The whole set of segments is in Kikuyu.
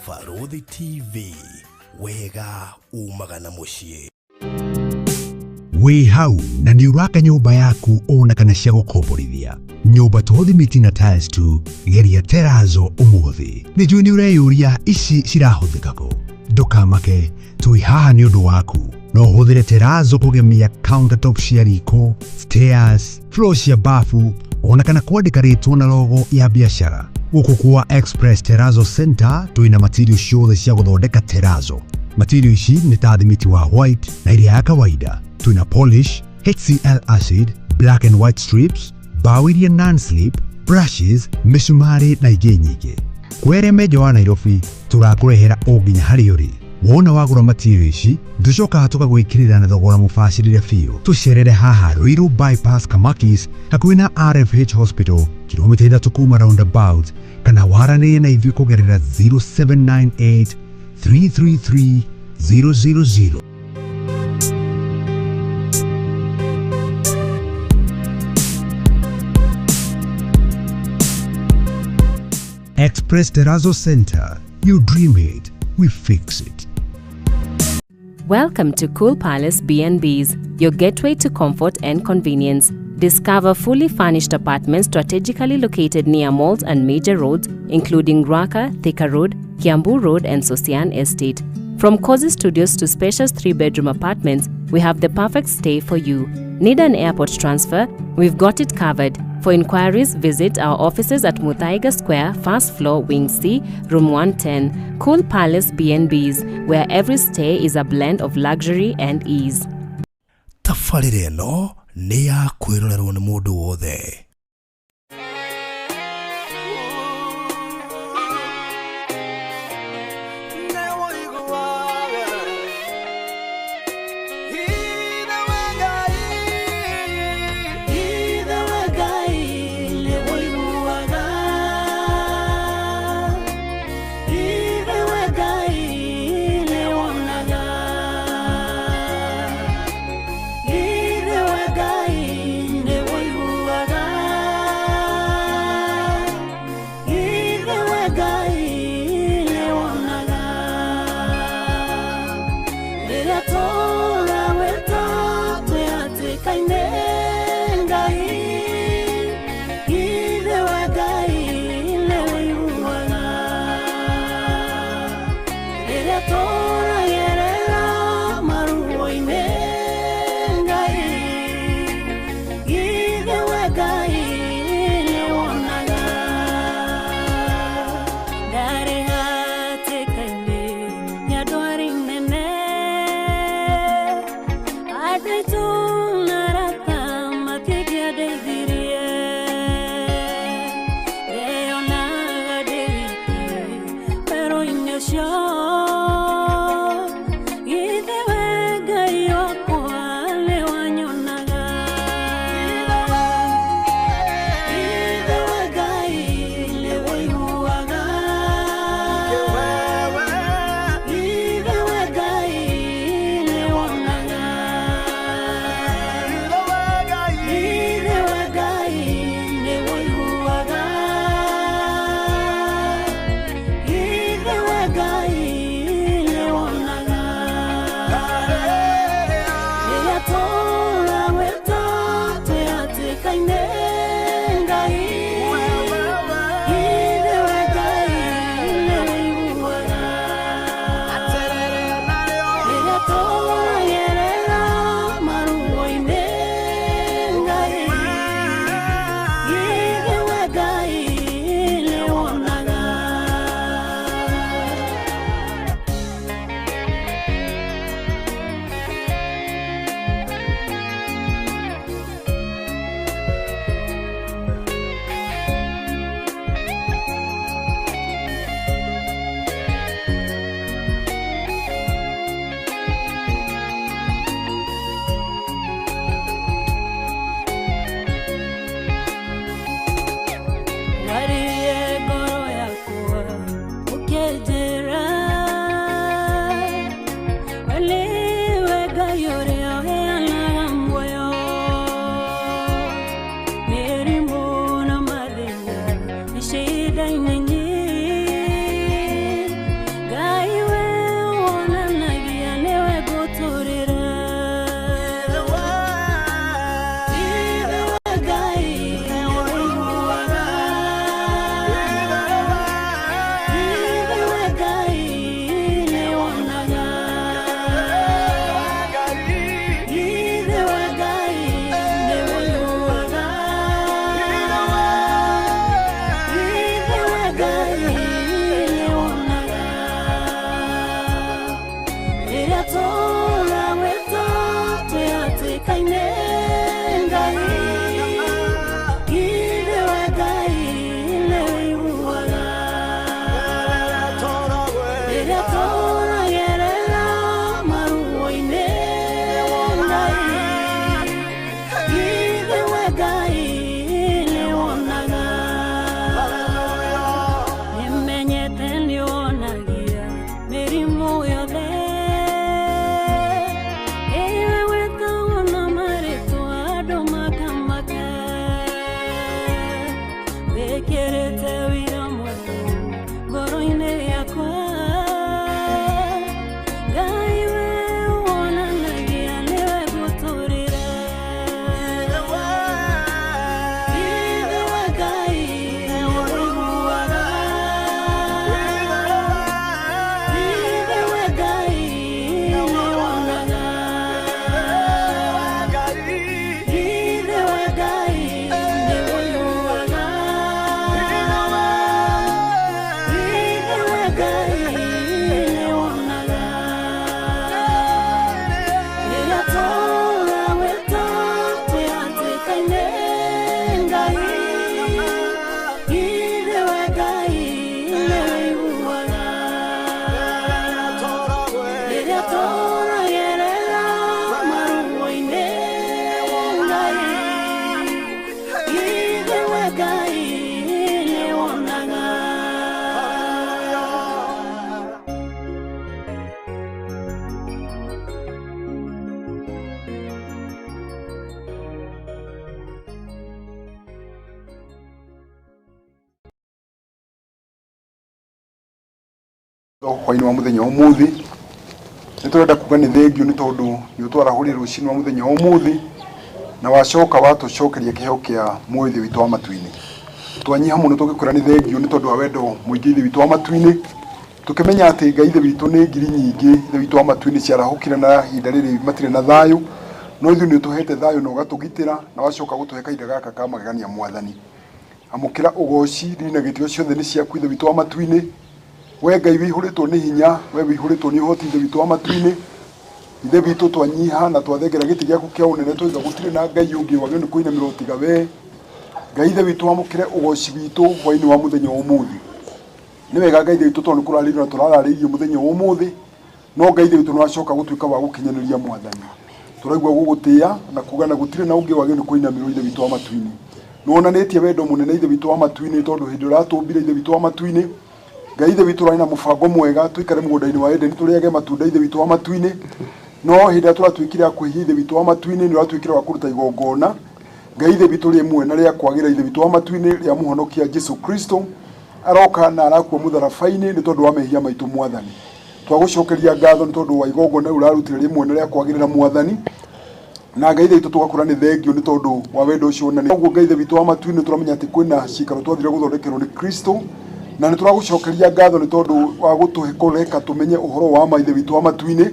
Barũthi TV, wega umaga na mũciĩ. Wĩ hau na nĩ ũraka nyũmba yaku ona kana cia gũkomborithia, nyũmba to thimiti na tiles tu, geria terazo ũmũthĩ. Nĩ njũĩ nĩ ũreyũria ici cirahũthĩka kũ. Ndũkamake, twĩ haha nĩ ũndũ waku. No ũhũthĩre terazo kũgemia countertop cia riko, stairs, floor cia bafu ona kana kwandĩka rĩtwa na logo ya biacara. Gũkũ kwa Express Terrazzo Center twĩna material ciothe cia gũthondeka terazo. Material ici nĩ ta thimiti wa white na iria ya kawaida. Twĩna polish, HCl acid, black and white strips, mbaũ iria non-slip, brushes, mĩcumarĩ na ingĩ nyingĩ. Kwĩ arĩa me nja wa Nairobi tũrakũrehera o nginya harĩa ũrĩ. Wona wagũra material ici tũcokaga tũgagwĩkĩrĩra na thogora mũbacĩrĩre biũ. Tũcerere haha Ruiru Bypass Kamakis hakuhĩ na RFH Hospital, kilomita 3 kuma roundabout, kana waranĩrie na ithuĩ kũgerera 0798 333 000. Express Terrazzo Center. You dream it, we fix it. Welcome to Cool Palace B&Bs, your gateway to comfort and convenience. Discover fully furnished apartments strategically located near malls and major roads, including Ruaka, Thika Road, Kiambu Road, and Sosian Estate. From cozy studios to spacious 3-bedroom apartments, we have the perfect stay for you. Need an airport transfer? We've got it covered. For inquiries, visit our offices at Muthaiga Square, first floor, Wing C, Room 110. Cool Palace B&Bs, where every stay is a blend of luxury and ease. Tabarĩra ĩno nĩ ya kwĩrorerwo nĩ mũndũ wothe. Hwainĩ wa mũthenya wa ũmũthĩ nĩ tũrenda kuga nĩ thengiũ nĩ tondũ nĩ ũtwarahũrire rũcinĩ wa mũthenya wa ũmũthĩ na wacoka watũcokeria kĩheo kĩa muoyo Ithe witũ wa matu-inĩ. Twanyiha mũno tũgĩkwĩra nĩ thengiũ nĩ tondũ wa wendo mũingĩ Ithe witũ wa matu-inĩ, tũkĩmenya atĩ Ngai Ithe witũ nĩ ngiri nyingĩ Ithe witũ wa matu-inĩ ciarahũkire na ihinda rĩrĩ matirĩ na thayũ, no ithuĩ nĩ ũtũhete thayũ na ũgatũgitĩra na wacoka gũtũhe kahinda gaka ka magegania Mwathani. Amũkĩra ũgoci, riri na gĩtĩo ciothe nĩ ciaku Ithe witũ wa matu-inĩ. We Ngai wĩihũrĩtwo nĩ hinya, we wĩihũrĩtwo nĩ ũhoti Ithe witũ wa matu-inĩ. Ithe witũ twanyiha na twathengera gĩtĩ gĩaku kĩa ũnene twaiga gũtirĩ na Ngai ũngĩ wagĩrĩirwo nĩ kũinamĩrwo tiga we. Ngai Ithe witũ amũkĩre ũgoci witũ hwainĩ wa mũthenya wa ũmũthĩ. Nĩ wega Ngai Ithe witũ tondũ nĩ kũrarĩrio na tũrararĩirio mũthenya wa ũmũthĩ, no Ngai Ithe witũ nĩ wacoka gũtuĩka wa gũkinyanĩria Mwathani. Tũraigua gũgũtĩa na kuga na gũtirĩ na ũngĩ wagĩrĩirwo nĩ kũinamĩrwo Ithe witũ wa matu-inĩ. Nĩ wonanĩtie wendo mũnene Ithe witũ wa matu-inĩ tondũ hĩndĩ ĩrĩa ũratũmbire Ithe witũ wa matu-inĩ, Ngai Ithe witũ ũrarĩ na mũbango mwega tũikare mũgũnda-inĩ wa Edeni tũrĩage matunda Ithe witũ wa matu-inĩ, no hĩndĩ ĩrĩa tũratuĩkire a kwĩhia Ithe witũ wa matu-inĩ nĩ ũratuĩkire wa kũruta igongona Ngai Ithe witũ rĩmwe na rĩa kwagĩra Ithe witũ wa matu-inĩ rĩa mũhonokia Jesu Kristo aroka na arakua mũtharaba-inĩ nĩ tondũ wa mehia maitũ Mwathani. Twagũcokeria ngatho nĩ tondũ wa igongona rĩu ũrarutire rĩmwe na rĩa kwagĩrĩra Mwathani, na Ngai Ithe witũ tũgakũra nĩ thengio nĩ tondũ wa wendo ũcio wonanĩtio. Ũguo Ngai Ithe witũ wa matu-inĩ tũramenya atĩ kwĩna ciikaro twathire gũthondekerwo nĩ Kristo, na nĩ tũragũcokeria ngatho nĩ tondũ wa gũtũhe kũreka tũmenye ũhoro wa ma Ithe witũ wa matu-inĩ,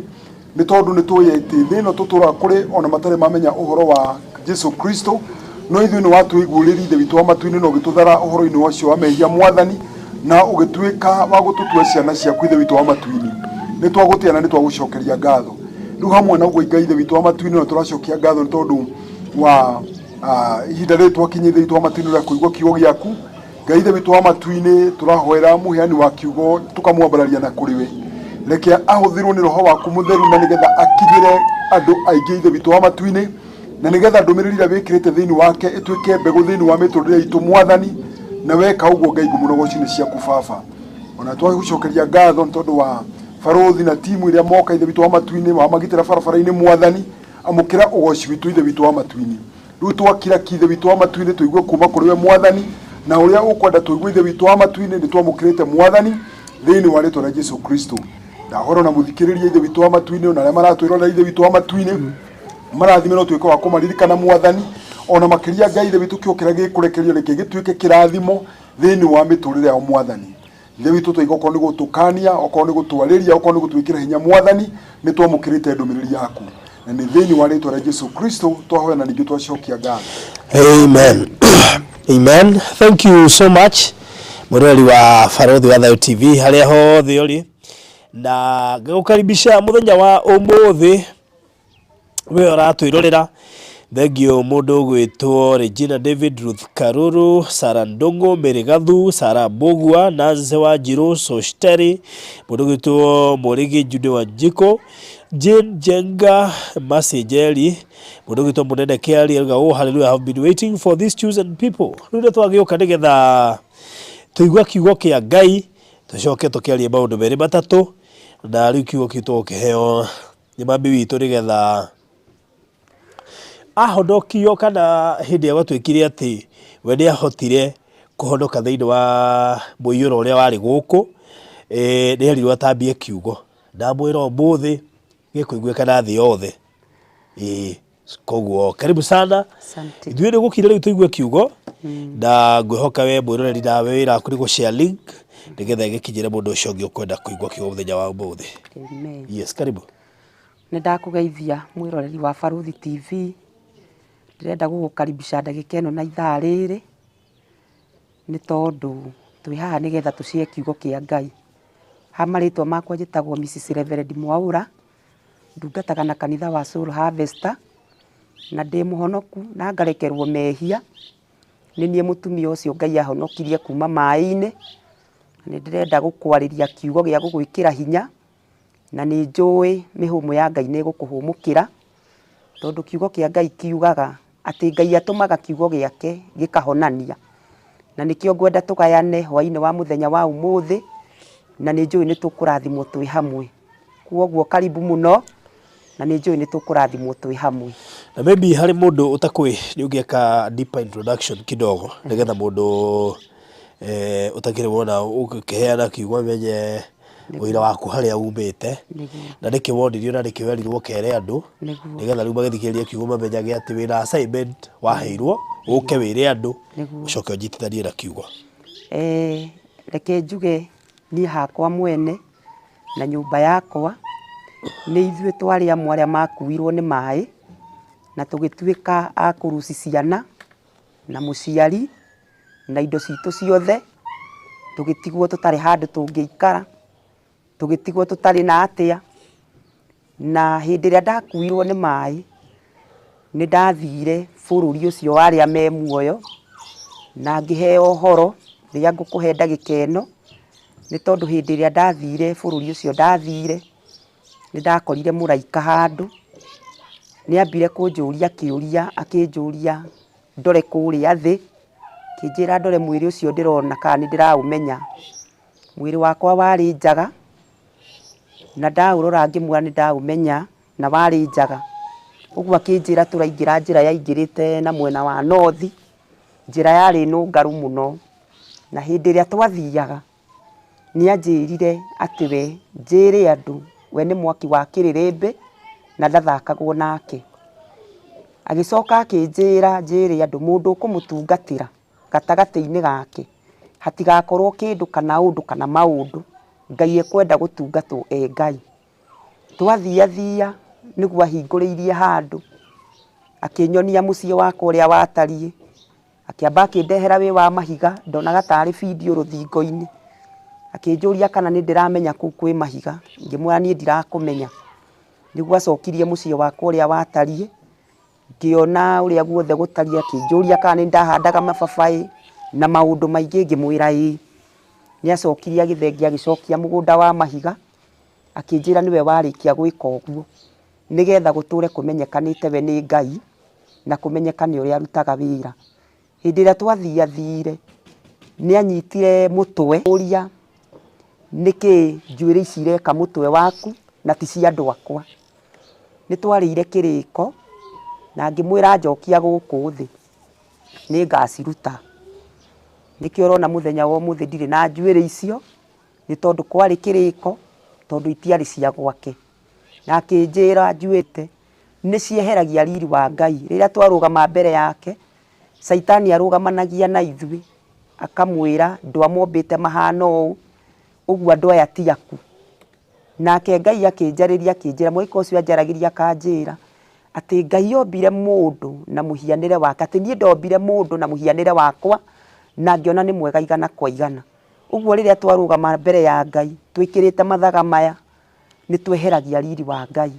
nĩ tondũ nĩ tũĩ atĩ thĩ ĩno tũtũraga kũrĩ ona matarĩ mamenya ũhoro wa Jesu Kristo, no ithuĩ nĩ watũiguĩrĩire Ithe witũ wa matu-inĩ na ũgĩtũthara ũhoro-inĩ ũcio wa mehia Mwathani, na ũgĩtuĩka wa gũtũtua ciana ciaku Ithe witũ wa matu-inĩ. Nĩ twagũtĩa na nĩ twagũcokeria ngatho. Rĩu hamwe na ũguo Ngai Ithe witũ wa matu-inĩ na tũracokia ngatho nĩ tondũ wa ihinda rĩrĩ twakinya Ithe witũ wa matu-inĩ rĩa kũigua kiugo gĩaku. Ngai Ithe witũ wa matu-inĩ tũrahoera mũheani wa kiugo tũkamwambararia na kũrĩ we. Reke ahũthĩrwo nĩ roho waku mũtheru na nĩgetha akinyĩre andũ aingĩ Ithe witũ wa matu-inĩ, na nĩgetha ndũmĩrĩri ĩrĩa wĩkĩrĩte thĩinĩ wake ĩtuĩke mbegũ thĩinĩ wa mĩtũrĩre itũ Mwathani, na weka ũguo Ngai ngumo na ũgoci nĩ ciaku Baba. Ona twagũcokeria ngatho nĩ tondũ wa barũthi na timu ĩrĩa moka Ithe witũ wa matu-inĩ wamagitĩra barabara-inĩ Mwathani, amũkĩra ũgoci witũ Ithe witũ wa matu-inĩ. Rĩu twakira ki Ithe witũ wa matu-inĩ tũigue kuma kũrĩ we Mwathani, na ũrĩa ũkwenda tũigue Ithe witũ wa matu-inĩ nĩ twamũkĩrĩte Mwathani thĩinĩ wa rĩtwa rĩa Jesu Kristo. Ndahora na mũthikĩrĩria Ithe witũ wa matu-inĩ ona arĩa maratwĩrorera Ithe witũ wa matu-inĩ marathime no tuĩke wa kũmaririkana Mwathani, ona makĩria Ngai Ithe witũ kĩo kĩrĩa gĩkũrekererio reke gĩtuĩke kĩrathimo thĩinĩ wa mĩtũrĩre yao Mwathani. Ithe witũ twaiga okorwo nĩ gũtũkania, okorwo nĩ gũtwarĩria, okorwo nĩ gũtwĩkĩra hinya Mwathani, nĩ twamũkĩrĩte ndũmĩrĩri yaku, na nĩ thĩinĩ wa rĩtwa rĩa Jesu Kristo twahoya na ningĩ twacokia ngatho. Amen. Amen. Thank you so much. Mwĩroreri wa Barothi wa Thayo TV harĩa hothe ũrĩ, na ngagũkaribisha mũthenya wa ũmũthĩ we ũratwĩrorera. Thengio mũndũ ũgwĩtwo Regina David, Ruth Karuru, Sara Ndung'u, Mary Gathu, Sara Mbugua, Nancy Wanjiru, Soshteri, mũndũ ũgwĩtwo Mũrĩgi Jude Wanjikũ, Jane Njenga, Mercy Njeri, mũndũ ũgwĩtwo Mũnene Kĩari auga, oh hallelujah, I have been waiting for these chosen people. Rĩu nĩ twagĩũka nĩgetha tũigue kiugo kĩa Ngai, tũcoke tũkĩarie maũndũ merĩ matatũ, na rĩu kiugo kĩu tũgũkĩheo nĩ mami witũ nĩgetha ahonokio kana hĩndĩ ĩrĩa gwatuĩkire atĩ we nĩ ahotire kũhonoka thĩinĩ wa mũiyũro ũrĩa warĩ gũkũ, nĩ erirwo atambie kiugo. Ndamwĩra ũmũthĩ gĩkũiguĩka na thĩ yothe. Ĩĩ koguo karibu sana. Asante. Ithuĩ nĩ gũkira rĩu tũigue kiugo na ngwĩhoka we mwĩroreri nawe wĩra waku nĩ gũ share link nĩgetha ĩgĩkinyĩre mũndũ ũcio ũngĩ ũkwenda kũigua kiugo mũthenya wa ũmũthĩ. Amen. Yes, karibu. Nĩ ndakũgeithia mwĩroreri wa Barũthi TV. Ndĩrenda gũgũkaribisha ndagĩka ĩno na ithaa rĩrĩ, nĩ tondũ twĩ haha nĩgetha tũshare kiugo kĩa Ngai. Ha marĩtwa makwa njĩtagwo Mrs Reverend Mwaũra, ndungataga na kanitha wa Soul Harvester, na ndĩ mũhonoku na ngarekerwo mehia. Nĩ niĩ mũtumia ũcio Ngai ahonokirie kuma maĩ-inĩ. Nĩ ndĩrenda gũkwarĩria kiugo gĩa gũgwĩkĩra hinya, na nĩ njũĩ mĩhũmũ ya Ngai nĩ ĩgũkũhũmũkĩra, tondũ kiugo kĩa Ngai kiugaga atĩ Ngai atũmaga kiugo gĩake gĩkahonania. Na nĩkĩo ngwenda tũgayane hwainĩ wa mũthenya wa ũmũthĩ, na nĩ njũĩ nĩ tũkũrathimwo twĩ hamwe. Kwoguo karibu mũno, na nĩ njũĩ nĩ tũkũrathimwo twĩ hamwe. Na maybe harĩ mũndũ ũtakũĩ nĩ ũngĩka deeper introduction kidogo nĩgetha mũndũ ũtakĩrĩ wona ũkĩheana kiugo amenye Wĩra waku harĩa umĩte na nĩkĩ wonirio na nĩkĩ werirwo ũkere andũ nĩgetha rĩu magĩthikĩrĩria kiugo mamenyage atĩ wĩna assignment waheirwo ũke wĩre andũ ũcoke ũnyitithanie na kiugo. Reke njuge niĩ hakwa mwene na nyũmba yakwa nĩ ithuĩ twarĩ amwe arĩa makuirwo nĩ maĩ na tũgĩtuĩka a kũruci ciana na mũciari na indo citũ ciothe, tũgĩtigwo tũtarĩ handũ tũngĩikara, tũgĩtigwo tũtarĩ na atĩa. Na hĩndĩ ĩrĩa ndakuirwo nĩ maĩ, nĩ ndathire bũrũri ũcio wa arĩa me muoyo, na ngĩheo ũhoro rĩrĩa ngũkũhe ndagĩka ĩno, nĩ tondũ hĩndĩ ĩrĩa ndathire bũrũri ũcio ndathire, nĩ ndakorire mũraika handũ, nĩ ambire kũnjũria kĩũria, akĩnjũria ndore kũrĩa thĩ, akĩnjĩra ndore mwĩrĩ ũcio ndĩrona kana nĩ ndĩraũmenya. Mwĩrĩ wakwa warĩ njaga, na ndaũrora ngĩmwĩra nĩ ndaũmenya na warĩ njaga. Ũguo akĩnjĩra tũraingĩra njĩra yaingĩrĩte na mwena wa north, njĩra yarĩ nũngaru mũno. Na hĩndĩ ĩrĩa twathiaga, nĩ anjĩrire atĩ we njĩre andũ we nĩ mwaki wa kĩrĩrĩmbĩ na ndathakagwo nake. Agĩcoka akĩnjĩra njĩre andũ mũndũ ũkũmũtungatĩra gatagatĩ-inĩ gake hatigakorwo kĩndũ kana ũndũ kana maũndũ, Ngai ekwenda gũtungatwo e Ngai. Twathiathia nĩguo ahingũrĩirie handũ, akĩnyonia mũciĩ wakwa ũrĩa watariĩ, akĩamba akĩndehera wĩ wa mahiga, ndonaga tarĩ bindiũ rũthingo-inĩ, akĩnjũria kana nĩ ndĩramenya kũu kwĩ mahiga, ngĩmwĩra niĩ ndirakũmenya. Nĩguo acokirie mũciĩ wakwa ũrĩa watariĩ, ngĩona ũrĩa guothe gũtariĩ, akĩnjũria kana nĩ ndahandaga mababaĩ na maũndũ maingĩ, ngĩmwĩra ĩĩ. Nĩ acokirie agĩthengia agĩcokia mũgũnda wa mahiga, akĩnjĩra nĩwe warĩkia gwĩka ũguo, nĩgetha gũtũre kũmenyekanĩte we nĩ Ngai, na kũmenyekane ũrĩa arutaga wĩra. Hĩndĩ ĩrĩa twathiathire, nĩ anyitire mũtwe, ũria nĩkĩ njuĩrĩ ici ireka mũtwe waku na ti cia andũ akwa. Nĩ twarĩire kĩrĩko na ngĩmwĩra njokia gũkũ thĩ nĩ ngaciruta. Nĩkĩo ũrona mũthenya wa ũmũthĩ ndirĩ na njuĩrĩ icio, nĩ tondũ kwarĩ kĩrĩko, tondũ itiarĩ cia gwake. Na akĩnjĩra njuĩte nĩ cieheragia riri wa Ngai. Rĩrĩa twarũgama mbere yake, Caitani arũgamanagia na ithuĩ, akamwĩra ndwamombĩte mahana ũũ, ũguo andũ aya ti aku. Nake Ngai akĩnjarĩria akĩnjĩra, mũraika ũcio anjaragĩria akanjĩra atĩ Ngai ombire mũndũ na mũhianĩre wake, atĩ niĩ ndombire mũndũ na mũhianĩre wakwa na ngĩona nĩ mwega igana kwa igana. Ũguo rĩrĩa twarũgama mbere ya Ngai twĩkĩrĩte mathaga maya, nĩ tweheragia riri wa Ngai.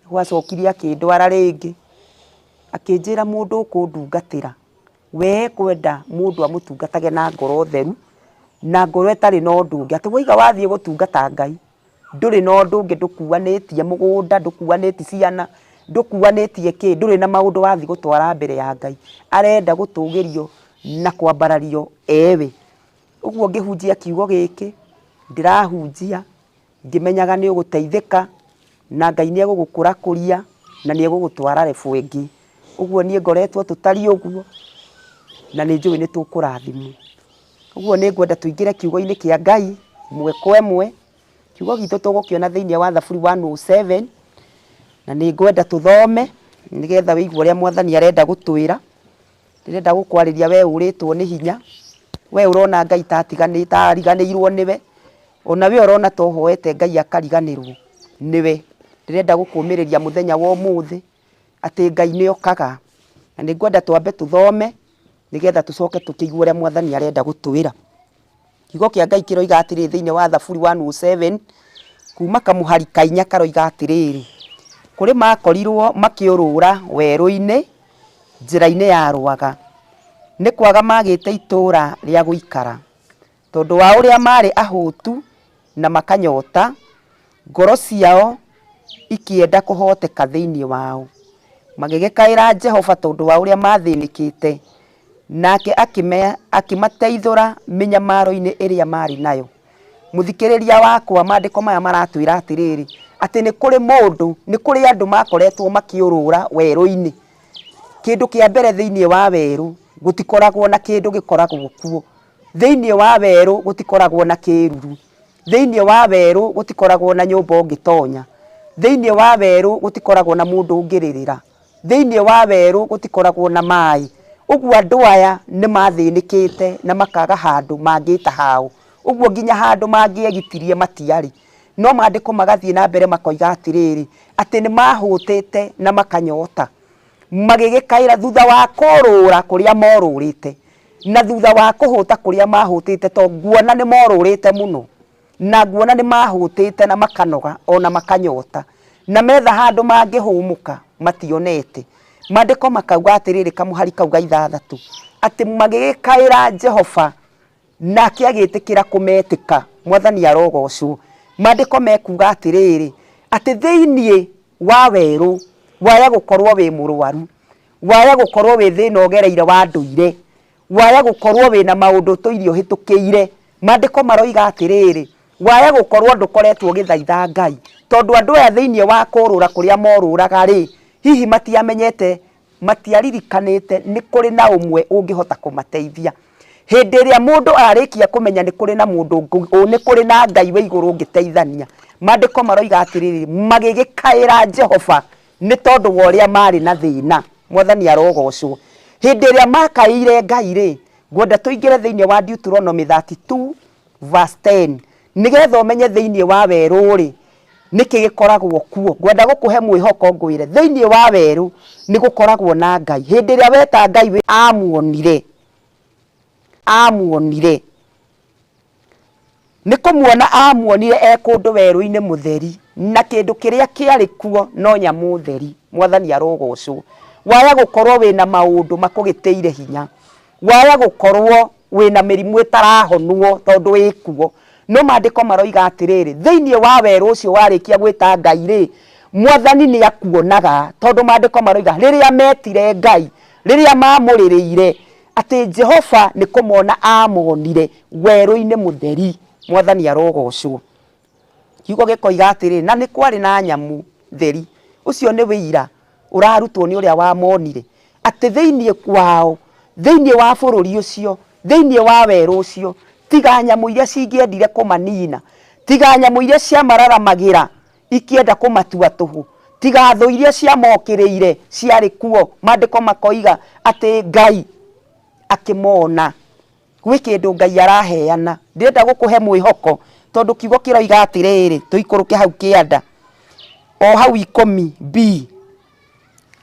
Gwacokire akĩndwara rĩngĩ, akĩnjĩra mũndũ ũkũndungatĩra, we ekwenda mũndũ amũtungatage na ngoro theru, na ngoro ĩtarĩ na ũndũ ũngĩ. Atĩ waiga wathiĩ gũtungata Ngai, ndũrĩ na ũndũ ũngĩ, ndũkuanĩtie mũgũnda, ndũkuanĩtie ciana, ndũkuanĩtie kĩ, ndũrĩ na maũndũ wathiĩ gũtwara mbere ya Ngai. Arenda gũtũgĩrio na kwambarario ewe. Ũguo ngĩhunjia kiugo gĩkĩ, ndĩrahunjia ngĩmenyaga nĩ ũgũteithĩka na Ngai nĩ egũgũkũrakũria na nĩ egũgũtwara level ĩngĩ. Ũguo niĩ ngoretwo tũtariĩ ũguo na nĩ njũĩ nĩ tũkũrathimwo. Ũguo nĩ ngwenda tũingĩre kiugo-inĩ kĩa Ngai ĩmwe kwa ĩmwe. Kiugo gitũ tũgũkĩona thĩinĩ wa Thaburi 107 na nĩ ngwenda tũthome nĩgetha wĩigue ũrĩa Mwathani arenda gũtwĩra. Ndĩrenda gũkwarĩria we ũrĩtwo nĩ hinya, we ũrona Ngai ta ariganĩirwo nĩwe, ona we ũrona ta ũhoete Ngai akariganĩrwo nĩwe. Ndĩrenda gũkũmĩrĩria mũthenya wa ũmũthĩ atĩ Ngai nĩ okaga, na nĩ ngwenda twambe tũthome nĩgetha tũcoke tũkĩigue ũrĩa Mwathani arenda gũtwĩra. Kiugo kĩa Ngai kĩroiga atĩrĩrĩ thĩinĩ wa Thaburi 107 kuma kamũhari ka inya karoiga atĩrĩrĩ, kũrĩ makorirwo makĩũrũra werũ-inĩ njĩra-inĩ ya rwaga, nĩ kwaga magĩte itũũra rĩa gũikara, tondũ wa ũrĩa marĩ ahũtu na makanyota, ngoro ciao ikĩenda kũhoteka thĩinĩ wao. Magĩgĩkaĩra Jehova tondũ wa ũrĩa mathĩnĩkĩte, nake akĩmateithũra mĩnyamaro-inĩ ĩrĩa marĩ nayo. Mũthikĩrĩria wakwa, maandĩko maya maratwĩra atĩrĩrĩ, atĩ nĩ kũrĩ mũndũ, nĩ kũrĩ andũ makoretwo makĩũrũra werũ-inĩ. Kĩndũ kĩa mbere thĩinĩ wa werũ, gũtikoragwo na kĩndũ gĩkoragwo kuo. Thĩinĩ wa werũ gũtikoragwo na kĩruru. Thĩinĩ wa werũ gũtikoragwo na nyũmba ũngĩtonya. Thĩinĩ wa werũ gũtikoragwo na mũndũ ũngĩrĩrĩra. Thĩinĩ wa werũ gũtikoragwo na maĩ. Ũguo andũ aya nĩ mathĩnĩkĩte na makaga handũ mangĩta hao. Ũguo nginya handũ mangĩegitirie matiarĩ. No maandĩko magathiĩ na mbere makoiga atĩrĩrĩ, atĩ nĩ mahũtĩte na makanyota. Magĩgĩkaĩra thutha wa kũũrũra kũrĩa morũrĩte. Na thutha wa kũhũta kũrĩa maahũtĩte, tondũ nguona nĩ morũrĩte mũno, na nguona nĩ maahũtĩte na makanoga o na makanyota, na metha handũ mangĩhũmũka mationete. Maandĩko makauga atĩrĩrĩ, kamũhari kau ga ithathatũ, atĩ magĩgĩkaĩra Jehova, nake agĩtĩkĩra kũmetĩka. Mwathani arogocwo. Maandĩko mekuga atĩrĩrĩ, atĩ thĩinĩ wa werũ waya gũkorwo wĩ mũrwaru, waya gũkorwo wĩ thĩna ũgereire wa ndũire, waya gũkorwo wĩna maũndũ ũtũire ũhĩtũkĩire. Maandĩko maroiga atĩrĩrĩ, waya gũkorwo ndũkoretwo ũgĩthaitha Ngai, tondũ andũ aya thĩinĩ wa kũrũra kũrĩa morũraga rĩ, hihi matiamenyete, matiaririkanĩte nĩ kũrĩ na ũmwe ũngĩhota kũmateithia. Hĩndĩ ĩrĩa mũndũ arĩkia kũmenya nĩ kũrĩ na mũndũ, nĩ kũrĩ na Ngai wĩ igũrũ ũngĩteithania, maandĩko maroiga atĩrĩrĩ, magĩgĩkaĩra Jehova nĩ tondũ wa ũrĩa marĩ na thĩna. Mwathani arogocwo. Hĩndĩ ĩrĩa makaĩire Ngai rĩ, ngwenda tũingĩre thĩinĩ wa Deuteronomy 32 verse 10, nĩgetha ũmenye thĩinĩ wa werũ rĩ, nĩkĩ gĩkoragwo kuo. Ngwenda gũkũhe mwĩhoko ngwĩre, thĩinĩ wa werũ nĩ gũkoragwo na Ngai. Hĩndĩ ĩrĩa weta Ngai amuonire, amuonire nĩ kũmuona amuonire e kũndũ werũ-inĩ mũtheri, na kĩndũ kĩrĩa kĩarĩ kuo no nyamũ theri. Mwathani arogocwo. Waya gũkorwo wĩna maũndũ makũgĩtĩire hinya, waya gũkorwo wĩna mĩrimũ ĩtarahonwo tondũ ĩkuo, no maandĩko maroiga atĩrĩrĩ, thĩinĩ wa werũ ũcio warĩkia gwĩta Ngai rĩ, Mwathani nĩ akuonaga, tondũ maandĩko maroiga rĩrĩa metire Ngai, rĩrĩa mamũrĩrĩire, atĩ Jehova nĩ kũmona amonire werũ-inĩ mũtheri. Mwathani arogocwo. Kiugo gĩkoiga atĩrĩ, na nĩ kwarĩ na nyamũ theri. Ũcio nĩ wĩira ũrarutwo nĩ ũrĩa wamonire, atĩ thĩinĩ wao, thĩinĩ wa bũrũri ũcio, thĩinĩ wa werũ ũcio, tiga nyamũ iria cingĩendire kũmanina, tiga nyamũ iria ciamararamagĩra ikĩenda kũmatua tũhũ, tiga thũ iria ciamokĩrĩire ciarĩ kuo. Maandĩko makoiga atĩ Ngai akĩmona. Gwĩ kĩndũ Ngai araheana. Ndĩrenda gũkũhe mwĩhoko, tondũ kiugo kĩroiga atĩrĩrĩ, tũikũrũke hau kĩanda, o hau ikũmi B,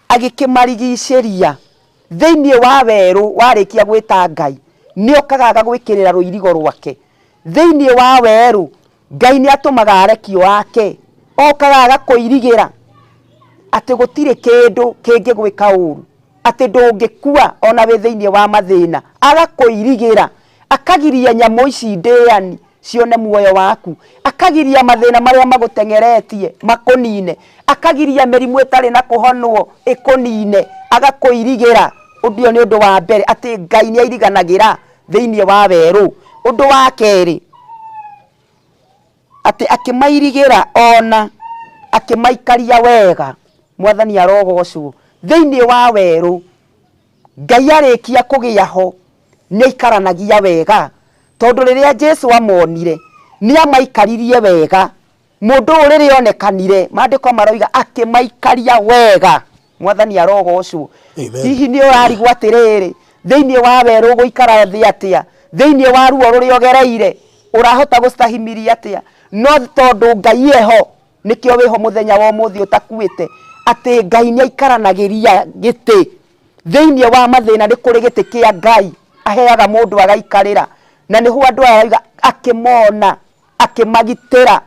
agĩkĩmarigicĩria thĩinĩ wa werũ. Warĩkia gwĩta Ngai, nĩ okaga agagwĩkĩrĩra rũirigo rwake thĩinĩ wa werũ. Ngai nĩ atũmaga arekio ake, okaga agakũirigĩra atĩ gũtirĩ kĩndũ kĩngĩgwĩka ũru, atĩ ndũngĩkua ona wĩ thĩinĩ wa mathĩna. Agakũirigĩra, akagiria nyamũ ici ndĩani cione muoyo waku, akagiria mathĩna marĩa magũteng'eretie makũnine, akagiria mĩrimũ ĩtarĩ na kũhonwo ĩkũnine, agakũirigĩra. Ũndũ ũyũ nĩ ũndũ wa mbere, atĩ Ngai nĩ airiganagĩra thĩinĩ wa werũ. Ũndũ wa kerĩ, atĩ akĩmairigĩra ona akĩmaikaria wega. Mwathani arogocwo. Thĩinĩ wa werũ, Ngai arĩkia kũgĩa ho nĩ aikaranagia wega, tondũ rĩrĩa Jesu amonire nĩ amaikaririe wega. Mũndũ ũyũ rĩrĩa onekanire, maandĩko maroiga akĩmaikaria wega. Mwathani arogocwo. Amen. Hihi nĩ ũrarigwo atĩrĩrĩ, thĩinĩ wa werũ ũgũikara thĩ atĩa? Thĩinĩ wa ruo rũrĩa ũgereire ũrahota gũcitahimiria atĩa? No tondũ Ngai eho, nĩkĩo wĩho mũthenya wa ũmũthĩ ũtakuĩte, atĩ Ngai nĩ aikaranagĩria gĩtĩ thĩinĩ wa mathĩna. Nĩ kũrĩ gĩtĩ kĩa Ngai aheaga mũndũ agaikarĩra, na nĩho andũ aya marauga akĩmona, akĩmagitĩra,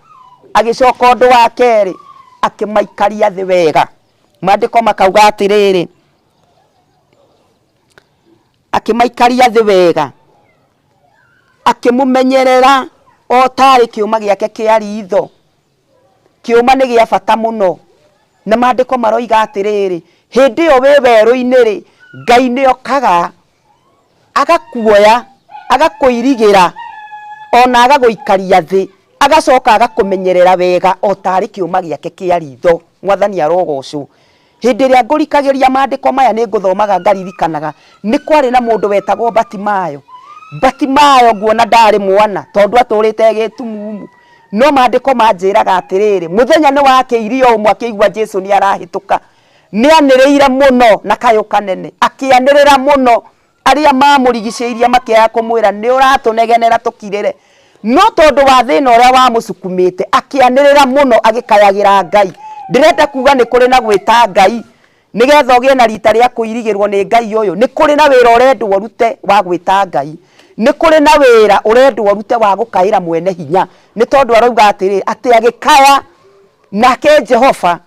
agĩcoka ũndũ wa kerĩ akĩmaikaria thĩ wega. Maandĩko makauga atĩrĩrĩ, akĩmaikaria thĩ wega, akĩmũmenyerera o tarĩ kĩũma gĩake kĩa ritho. Kĩũma nĩ gĩa bata mũno, na maandĩko maroiga atĩrĩrĩ, hĩndĩ ĩyo wĩ werũ-inĩ rĩ, Ngai nĩ okaga agakuoya, agakũirigĩra ona agagũikaria thĩ, agacoka agakũmenyerera wega o tarĩ kĩũma gĩake kĩa ritho. Mwathani arogocwo. Hĩndĩ ĩrĩa ngũrikagĩria maandĩko maya nĩ ngũthomaga ngaririkanaga nĩ kwarĩ na mũndũ wetagwo Batimayo. Batimayo nguona ndarĩ mwana tondũ atũrĩte gĩtumumu. No maandĩko manjĩraga atĩrĩrĩ, mũthenya nĩ wakĩirio ũmwe akĩigua Jesu nĩ arahĩtũka, nĩ anĩrĩire mũno na kayũ kanene, akĩanĩrĩra mũno, arĩa mamũrigicĩirie makĩaga kũmwĩra nĩ ũratũnegenera tũkirĩre. No tondũ wa thĩna ũrĩa wamũsukumĩte, akĩanĩrĩra mũno agĩkayagĩra Ngai. Ndĩrenda kuga nĩ kũrĩ na gwĩta Ngai, nĩgetha ũgĩe na rita rĩa kũirigĩrwo nĩ Ngai ũyũ. Nĩ kũrĩ na wĩra ũrendwo ũrute wa gwĩta Ngai, nĩ kũrĩ na wĩra ũrendwo ũrute wa gũkaĩra mwene hinya, nĩ tondũ arauga atĩrĩ, atĩ agĩkaya nake Jehova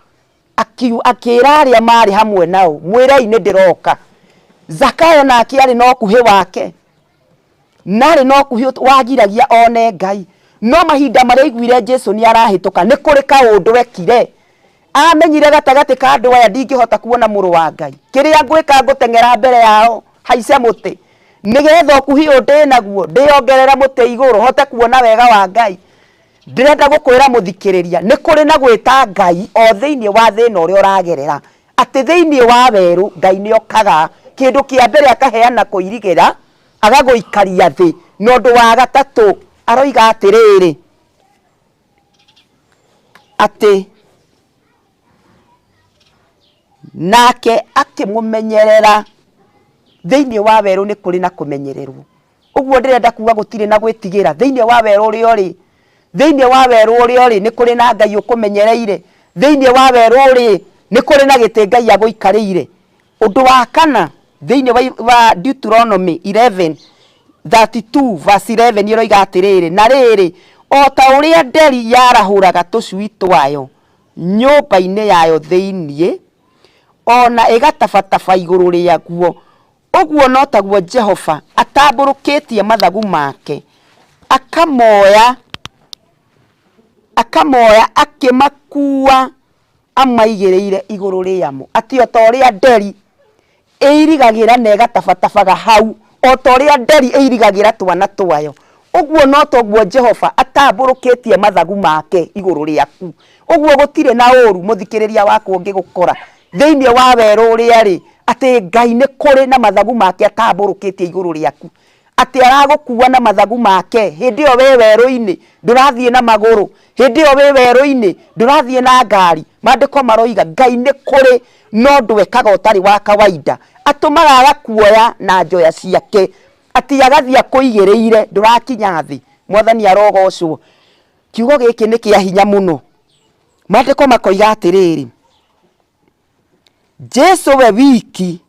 akĩra arĩa maarĩ hamwe nao, mwĩrei nĩ ndĩroka. Zakayo nake arĩ na ũkuhĩ wake, na arĩ na ũkuhĩ wagiragia one Ngai, no mahinda marĩa aiguire Jesu nĩ arahĩtũka, nĩ kũrĩ kaũndũ ekire. Amenyire gatagatĩ ka andũ aya ndingĩhota kuona mũrũ wa Ngai, kĩrĩa ngwĩka ngũteng'era mbere yao haice mũtĩ, nĩgetha ũkuhĩ ũyũ ndĩ naguo ndĩongerere mũtĩ igũrũ hote kuona wega wa Ngai. Ndĩrenda gũkwĩra mũthikĩrĩria, nĩ kũrĩ na gwĩta Ngai o thĩinĩ wa thĩna ũrĩa ũragerera, atĩ thĩinĩ wa werũ Ngai nĩ okaga. Kĩndũ kĩa mbere akaheana kũirigĩra, agagũikaria thĩ, na ũndũ wa gatatũ aroiga atĩrĩrĩ, atĩ nake akĩmũmenyerera. Thĩinĩ wa werũ nĩ kũrĩ na kũmenyererwo. Ũguo ndĩrenda kuga gũtirĩ na gwĩtigĩra. Thĩinĩ wa werũ ũrĩa ũrĩ, thĩinĩ wa werũ ũrĩa ũrĩ nĩ kũrĩ na Ngai ũkũmenyereire. Thĩinĩ wa werũ ũrĩ nĩ kũrĩ na gĩtĩ Ngai agũikarĩire. Ũndũ wa kana thĩinĩ wa Deuteronomy 11 32 verse 11 ĩroiga atĩrĩrĩ, na rĩrĩ, o ta ũrĩa nderi yarahũraga tũcui twayo nyũmba-inĩ yayo thĩinĩ, o na ĩgatabataba igũrũ rĩaguo, ũguo no taguo Jehova atambũrũkĩtie mathagu make, akamoya akĩmakuua amaigĩrĩire igũrũ rĩamo. Atĩ o ta ũrĩa nderi ĩirigagĩra na ĩgatabatabaga hau, o ta ũrĩa nderi ĩirigagĩra twana twayo, ũguo no taguo Jehova atambũrũkĩtie mathagu make igũrũ rĩaku. Ũguo gũtirĩ na ũru mũthikĩrĩria wakwa ũngĩgũkora thĩinĩ wa werũ ũrĩa rĩ, atĩ Ngai nĩ kũrĩ na mathagu make atambũrũkĩtie igũrũ rĩaku, atĩ aragũkua na mathagu make. Hĩndĩ ĩyo wĩ werũ-inĩ ndũrathiĩ na magũrũ, hĩndĩ ĩyo wĩ werũ-inĩ ndũrathiĩ na ngari. Maandĩko maroiga Ngai nĩ kũrĩ no ũndũ ekaga ũtarĩ wa kawaida, atũmaga agakuoya na njoya ciake, atĩ agathiĩ akũigĩrĩire, ndũrakinya thĩ. Mwathani arogocwo. Kiugo gĩkĩ nĩ kĩa hinya mũno. Maandĩko makoiga atĩrĩrĩ, Jesu we wiki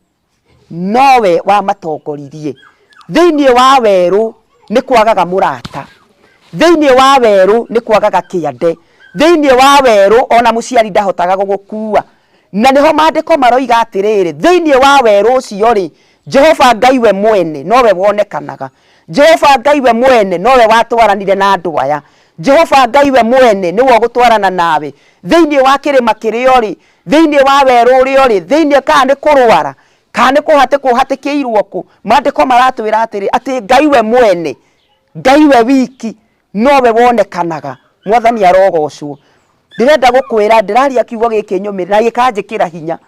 nowe wamatongoririe. Thĩinĩ wa werũ nĩ kwagaga mũrata, thĩinĩ wa werũ nĩ kwagaga kĩande, thĩinĩ wa werũ ona mũciari ndahotaga gũgũkua. Na nĩho maandĩko maroiga atĩrĩrĩ, thĩinĩ wa werũ ũcio rĩ, Jehova Ngai we mwene nowe wonekanaga. Jehova Ngai we mwene nowe watwaranire na andũ aya. Jehova Ngai we mwene nĩwe ũgũtwarana nawe thĩinĩ wa kĩrĩma kĩrĩa ũrĩ, thĩinĩ wa werũ ũrĩa ũrĩ, thĩinĩ kana nĩ kũrwara, kana nĩ kũhatĩkwo ũhatĩkĩirwo kũ. Maandĩko maratwĩra atĩrĩ, atĩ Ngai we mwene, Ngai we wiki nowe wonekanaga. Mwathani arogocwo. Ndĩrenda gũkwĩra, ndĩraria kiugo gĩkĩ nyũmĩrĩrie na gĩkanjĩkĩra hinya,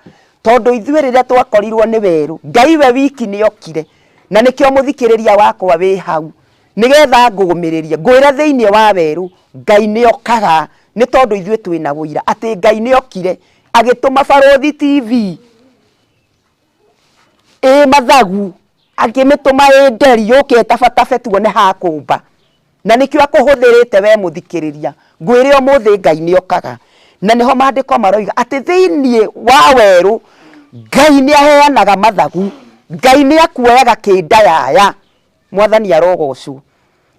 tondũ ithuĩ rĩrĩa twakorirwo nĩ werũ, Ngai we wiki nĩ okire, na nĩkĩo mũthikĩrĩria wakwa wĩ hau, nĩgetha ngũmĩrĩrie, ngwĩre thĩinĩ wa werũ, Ngai nĩ okaga, nĩ tondũ ithuĩ twĩna ũira atĩ Ngai nĩ okire, agĩtũma Barũthi TV ĩ mathagu, akĩmĩtũma ĩ nderi yũke ĩtabatabe tuone ha kũmba. Na nĩkĩo akũhũthĩrĩte we mũthikĩrĩria. Ngwĩre ũmũthĩ Ngai nĩ okaga. Na nĩho maandĩko maroiga atĩ thĩinĩ wa werũ Ngai nĩ aheanaga mathagu, Ngai nĩ akuoyaga kĩndayaya. Mwathani arogocwo.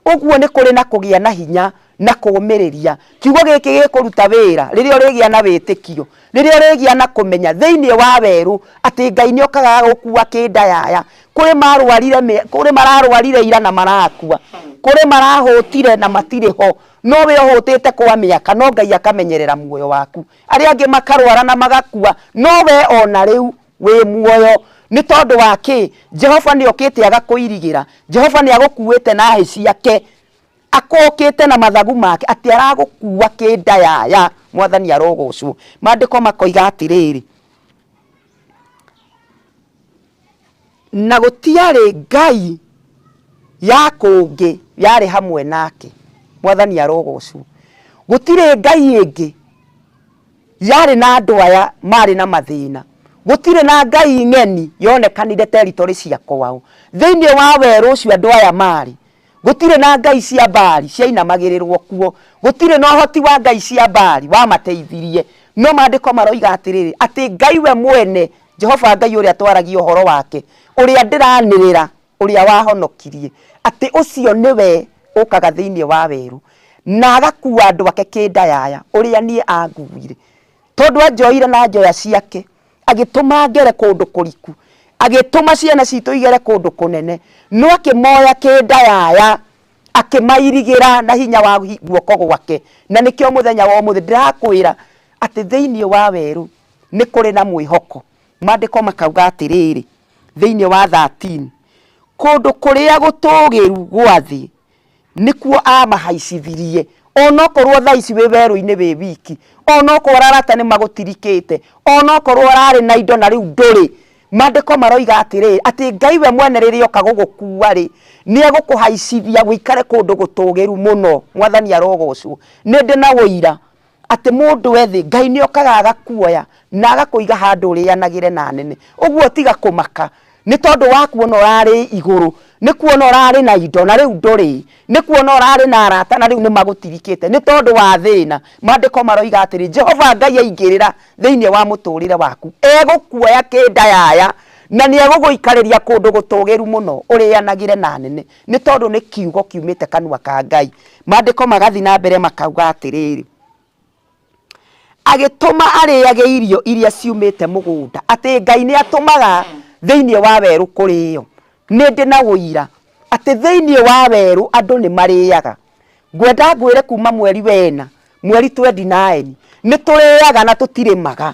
Ũguo nĩ kũrĩ na kũgĩa na hinya na kũũmĩrĩria. Kiugo gĩkĩ gĩkũruta wĩra rĩrĩa ũrĩgĩa na wĩtĩkio, rĩrĩa ũrĩgĩa na kũmenya thĩinĩ wa werũ atĩ Ngai nĩ okaga agagũkua kĩndayaya. Kũrĩ marwarire, kũrĩ mararwarire ira na marakua, kũrĩ marahũtire na matirĩ ho, no we ũhũtĩte kwa mĩaka no Ngai akamenyerera muoyo waku. Arĩa angĩ makarwara na magakua, no we ona rĩu wĩ muoyo. Nĩ tondũ wa kĩ? Jehova nĩ okĩte agakũirigĩra. Jehova nĩ agũkuĩte na hĩ ciake, akũkĩte na mathagu make, atĩ aragũkua kĩndayaya. Mwathani arogocwo. Maandĩko makoiga atĩrĩrĩ, na gũtiarĩ ngai ya kũngĩ yarĩ hamwe nake. Mwathani arogocwo. Gũtirĩ ngai ĩngĩ yarĩ na andũ aya marĩ na mathĩna. Gũtirĩ na ngai ng'eni yonekanire territory cia kwao. Thĩinĩ wa werũ ũcio andũ aya marĩ, gũtirĩ na ngai cia Baali ciainamagĩrĩrwo kuo. Gũtirĩ na ũhoti wa ngai cia Baali wamateithirie. No maandĩko maroiga atĩrĩrĩ, atĩ Ngai we mwene, Jehova Ngai ũrĩa twaragia ũhoro wake, ũrĩa ndĩranĩrĩra, ũrĩa wahonokirie, atĩ ũcio nĩwe ũkaga thĩinĩ wa werũ na agakua andũ ake kĩndayaya, ũrĩa niĩ anguire. Tondũ anjoire na njoya ciake, agĩtũma ngere kũndũ kũriku, agĩtũma ciana citũ igere kũndũ kũnene, no akĩmoya kĩndayaya, akĩmairigĩra na hinya wa guoko gwake. Na nĩkĩo mũthenya wa ũmũthĩ ndĩrakwĩra atĩ thĩinĩ wa werũ nĩ kũrĩ na mwĩhoko. Maandĩko makauga atĩrĩrĩ, thĩinĩ wa 13, kũndũ kũrĩa gũtũũgĩru gwa thĩ nĩkuo amahaicithirie. Onokorwo thaa ici wĩ werũ-inĩ wĩ wiki, onokorwo arata nĩ magũtirikĩte, onokorwo ũrarĩ na indo na rĩu ndũrĩ, maandĩko maroiga atĩrĩrĩ, atĩ Ngai we mwene rĩrĩa oka gũgũkua rĩ, nĩ egũkũhaicithia ũikare kũndũ gũtũũgĩru mũno. Mwathani arogocwo. Nĩ ndĩ na ũira atĩ mũndũ ethĩ Ngai nĩ okaga agakuoya na agakũiga handũ ũrĩanagĩre na nene. Ũguo tiga kũmaka nĩ tondũ wa kuona ũrarĩ igũrũ, nĩ kuona ũrarĩ na indo na rĩu ndũrĩ, nĩ kuona ũrarĩ na arata na rĩu nĩ magũtirikĩte nĩ tondũ wa thĩna. Maandĩko maroiga atĩrĩ, Jehova Ngai aingĩrĩra thĩinĩ wa mũtũrĩre waku, egũkuoya kĩndayaya na nĩ egũgũikarĩria kũndũ gũtũũgĩru mũno ũrĩanagĩre na nene, nĩ tondũ nĩ kiugo kiumĩte kanua ka Ngai. Maandĩko magathiĩ na mbere makauga atĩrĩrĩ, agĩtũma arĩage irio iria ciumĩte mũgũnda, atĩ Ngai nĩ atũmaga thĩinĩ wa werũ kũrĩo. Nĩ ndĩ na ũira atĩ thĩinĩ wa werũ andũ nĩ marĩaga. Ngwenda ngwĩre kuma mweri wena, mweri 29, nĩ tũrĩaga na tũtirĩmaga.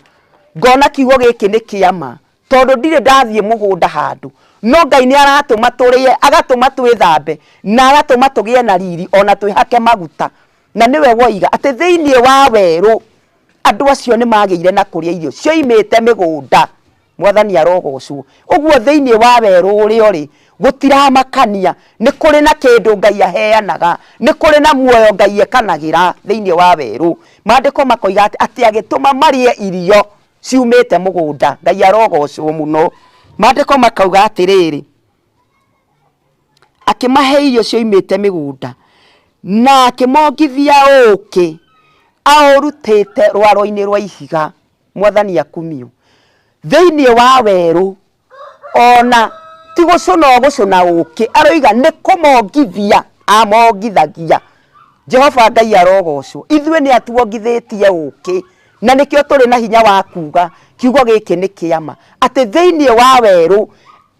Ngona kiugo gĩkĩ nĩ kĩa ma, tondũ ndirĩ ndathiĩ mũgũnda handũ, no Ngai nĩ aratũma tũrĩe, agatũma twĩthambe, na agatũma tũgĩe na riri, ona twĩhake maguta. Na nĩwe woiga atĩ thĩinĩ wa werũ andũ acio nĩ magĩire na kũrĩa irio cioimĩte mĩgũnda. Mwathani arogocwo. Ũguo thĩinĩ wa werũ ũrĩa ũrĩ gũtiramakania, nĩ kũrĩ na kĩndũ Ngai aheanaga, nĩ kũrĩ na muoyo Ngai ekanagĩra thĩinĩ wa werũ. Maandĩko makoiga atĩ agĩtũma marĩe irio ciumĩte mũgũnda. Ngai arogocwo mũno. Maandĩko makauga atĩrĩrĩ, akĩmahe irio cioimĩte mĩgũnda na akĩmongithia ũũkĩ aũrutĩte rwaro-inĩ rwa ihiga. Mwathani akumio. Thĩinĩ wa werũ ona ti gũcũna ũgũcũna ũũkĩ, aroiga nĩ kũmongithia amongithagia. Jehova Ngai arogocwo. Ithuĩ nĩ atuongithĩtie ũũkĩ, na nĩkĩo tũrĩ na hinya wa kuga kiugo gĩkĩ nĩ kĩama, atĩ thĩinĩ wa werũ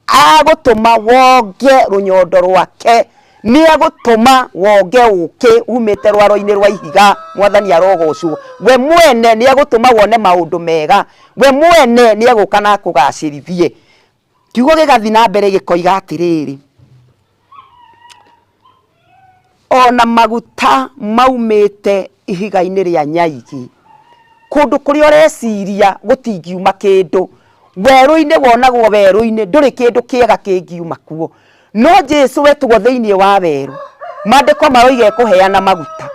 agũtũma wonge rũnyondo rwake, nĩ egũtũma wonge ũũkĩ umĩte rwaro-inĩ rwa ihiga. Mwathani arogocwo. We mwene nĩ egũtũma wone maũndũ mega, we mwene nĩ egũka na akũgacĩrithie. Kiugo gĩgathiĩ na mbere gĩkoiga atĩrĩrĩ, ona maguta maumĩte ihiga-inĩ rĩa nyaigĩ, kũndũ kũrĩa ũreciria gũtingiuma kĩndũ, werũ-inĩ wonagwo werũ-inĩ ndũrĩ kĩndũ kĩega kĩngiuma kuo, no Jesu wetwo thĩinĩ wa werũ, maandĩko maroiga ekũheana maguta,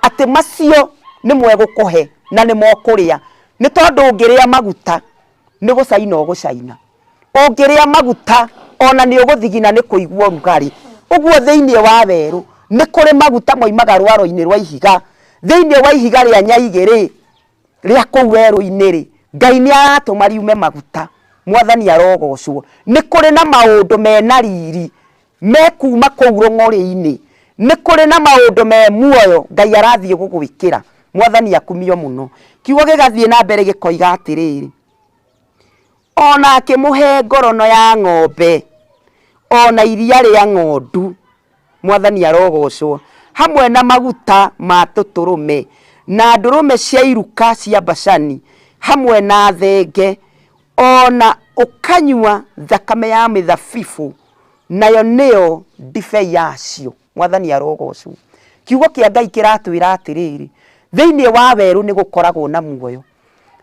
atĩ macio nĩmo egũkũhe na nĩmo ũkũrĩa, nĩ tondũ ũngĩrĩa maguta nĩ gũcaina ũgũcaina, ũngĩrĩa maguta ona nĩ ũgũthigina nĩ kũigua ũrugarĩ. Ũguo thĩinĩ wa werũ nĩ kũrĩ maguta moimaga rwaro-inĩ rwa ihiga, thĩinĩ wa ihiga rĩa nyaigĩ rĩ, rĩa kũu werũ-inĩ rĩ, Ngai nĩ aratũma riume maguta. Mwathani arogocwo. Nĩ kũrĩ na maũndũ mena riri mekuma kũu rũng'ũrĩ-inĩ, nĩ kũrĩ na maũndũ me muoyo Ngai arathiĩ gũgwĩkĩra. Mwathani akumio mũno. Kiugo gĩgathiĩ na mbere gĩkoiga atĩrĩrĩ, ona akĩmũhe ngorono ya ng'ombe, ona iria rĩa ng'ondu. Mwathani arogocwo. Hamwe na maguta ma tũtũrũme, na ndũrũme cia iruka cia Bashani, hamwe na thenge, ona ũkanyua thakame ya mĩthabibũ, nayo nĩyo ndibei yacio. Mwathani arogocwo. Kiugo kĩa Ngai kĩratwĩra atĩrĩrĩ, thĩinĩ wa werũ nĩ gũkoragwo na muoyo,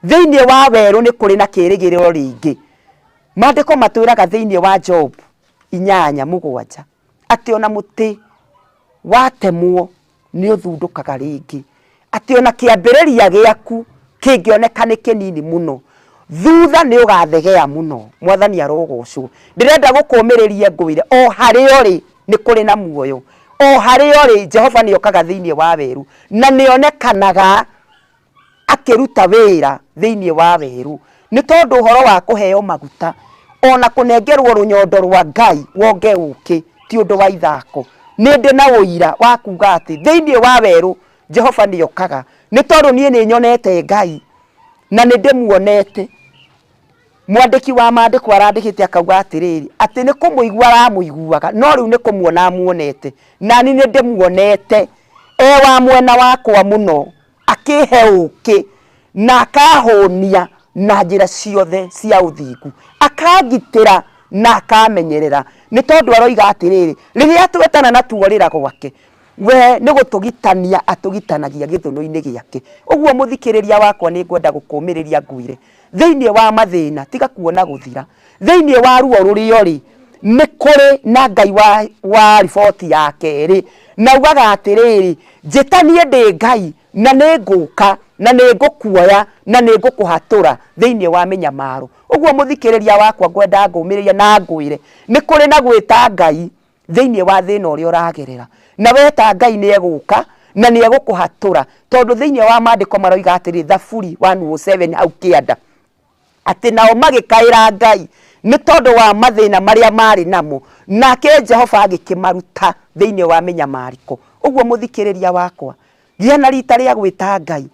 thĩinĩ wa werũ nĩ kũrĩ na kĩrĩgĩrĩro rĩngĩ. Maandĩko matwĩraga thĩinĩ wa Job 8:7 atĩ ona mũtĩ watemwo nĩ ũthundũkaga rĩngĩ, Atĩ ona kĩambĩrĩria gĩaku kĩngĩoneka nĩ kĩnini mũno, thutha nĩ ũgathegea mũno. Mwathani arogocwo. Ndĩrenda gũkũmĩrĩria ngwĩre o harĩa ũrĩ nĩ kũrĩ na muoyo. O harĩa ũrĩ Jehova nĩ okaga thĩinĩ wa werũ na nĩ onekanaga akĩruta wĩra thĩinĩ wa werũ. Nĩ tondũ ũhoro wa kũheo maguta ona kũnengerwo rũnyondo rwa Ngai wonge ũkĩ ti ũndũ wa ithako. Nĩ ndĩ na ũira wa kuga atĩ thĩinĩ wa werũ Jehova nĩ okaga. Nĩ tondũ niĩ nĩ nyonete Ngai na nĩ ndĩmuonete. Mwandĩki wa maandĩko arandĩkĩte akauga atĩrĩrĩ, atĩ nĩ kũmũigua aramũiguaga, no rĩu nĩ kũmuona amuonete. Nani nĩ ndĩmuonete e wa mwena wakwa mũno, akĩhe ũkĩ na akahũnia na njĩra ciothe cia ũthingu, akangitĩra na akamenyerera. Nĩ tondũ aroiga atĩrĩrĩ, rĩrĩa twetana na tuorĩra gwake, we nĩ gũtũgitania atũgitanagia gĩthũnũ-inĩ gĩake. Ũguo mũthikĩrĩria wakwa nĩ ngwenda gũkũmĩrĩria ngwĩre, thĩinĩ wa mathĩna tiga kuona gũthira, thĩinĩ wa ruo rũrĩa ũrĩ nĩ kũrĩ na Ngai wa, wa riboti ya kerĩ, na ugaga atĩrĩrĩ, njĩta niĩ ndĩ Ngai na nĩ ngũka na nĩ ngũkuoya na nĩ ngũkũhatũra thĩinĩ wa mĩnyamaro. Ũguo mũthikĩrĩria wakwa ngwenda ngũmĩrĩrie na ngwĩre nĩ kũrĩ na gwĩta Ngai thĩinĩ wa thĩna ũrĩa ũragerera, na weta Ngai nĩ egũka na nĩ egũkũhatũra, tondũ thĩinĩ wa maandĩko maroiga atĩrĩ, Thaburi 107 hau kĩanda, atĩ nao magĩkaĩra Ngai nĩ tondũ wa mathĩna marĩa marĩ namo, nake Jehova agĩkĩmaruta thĩinĩ wa mĩnyamarĩko. Ũguo mũthikĩrĩria wakwa, Gĩa na rita rĩa gwĩta Ngai.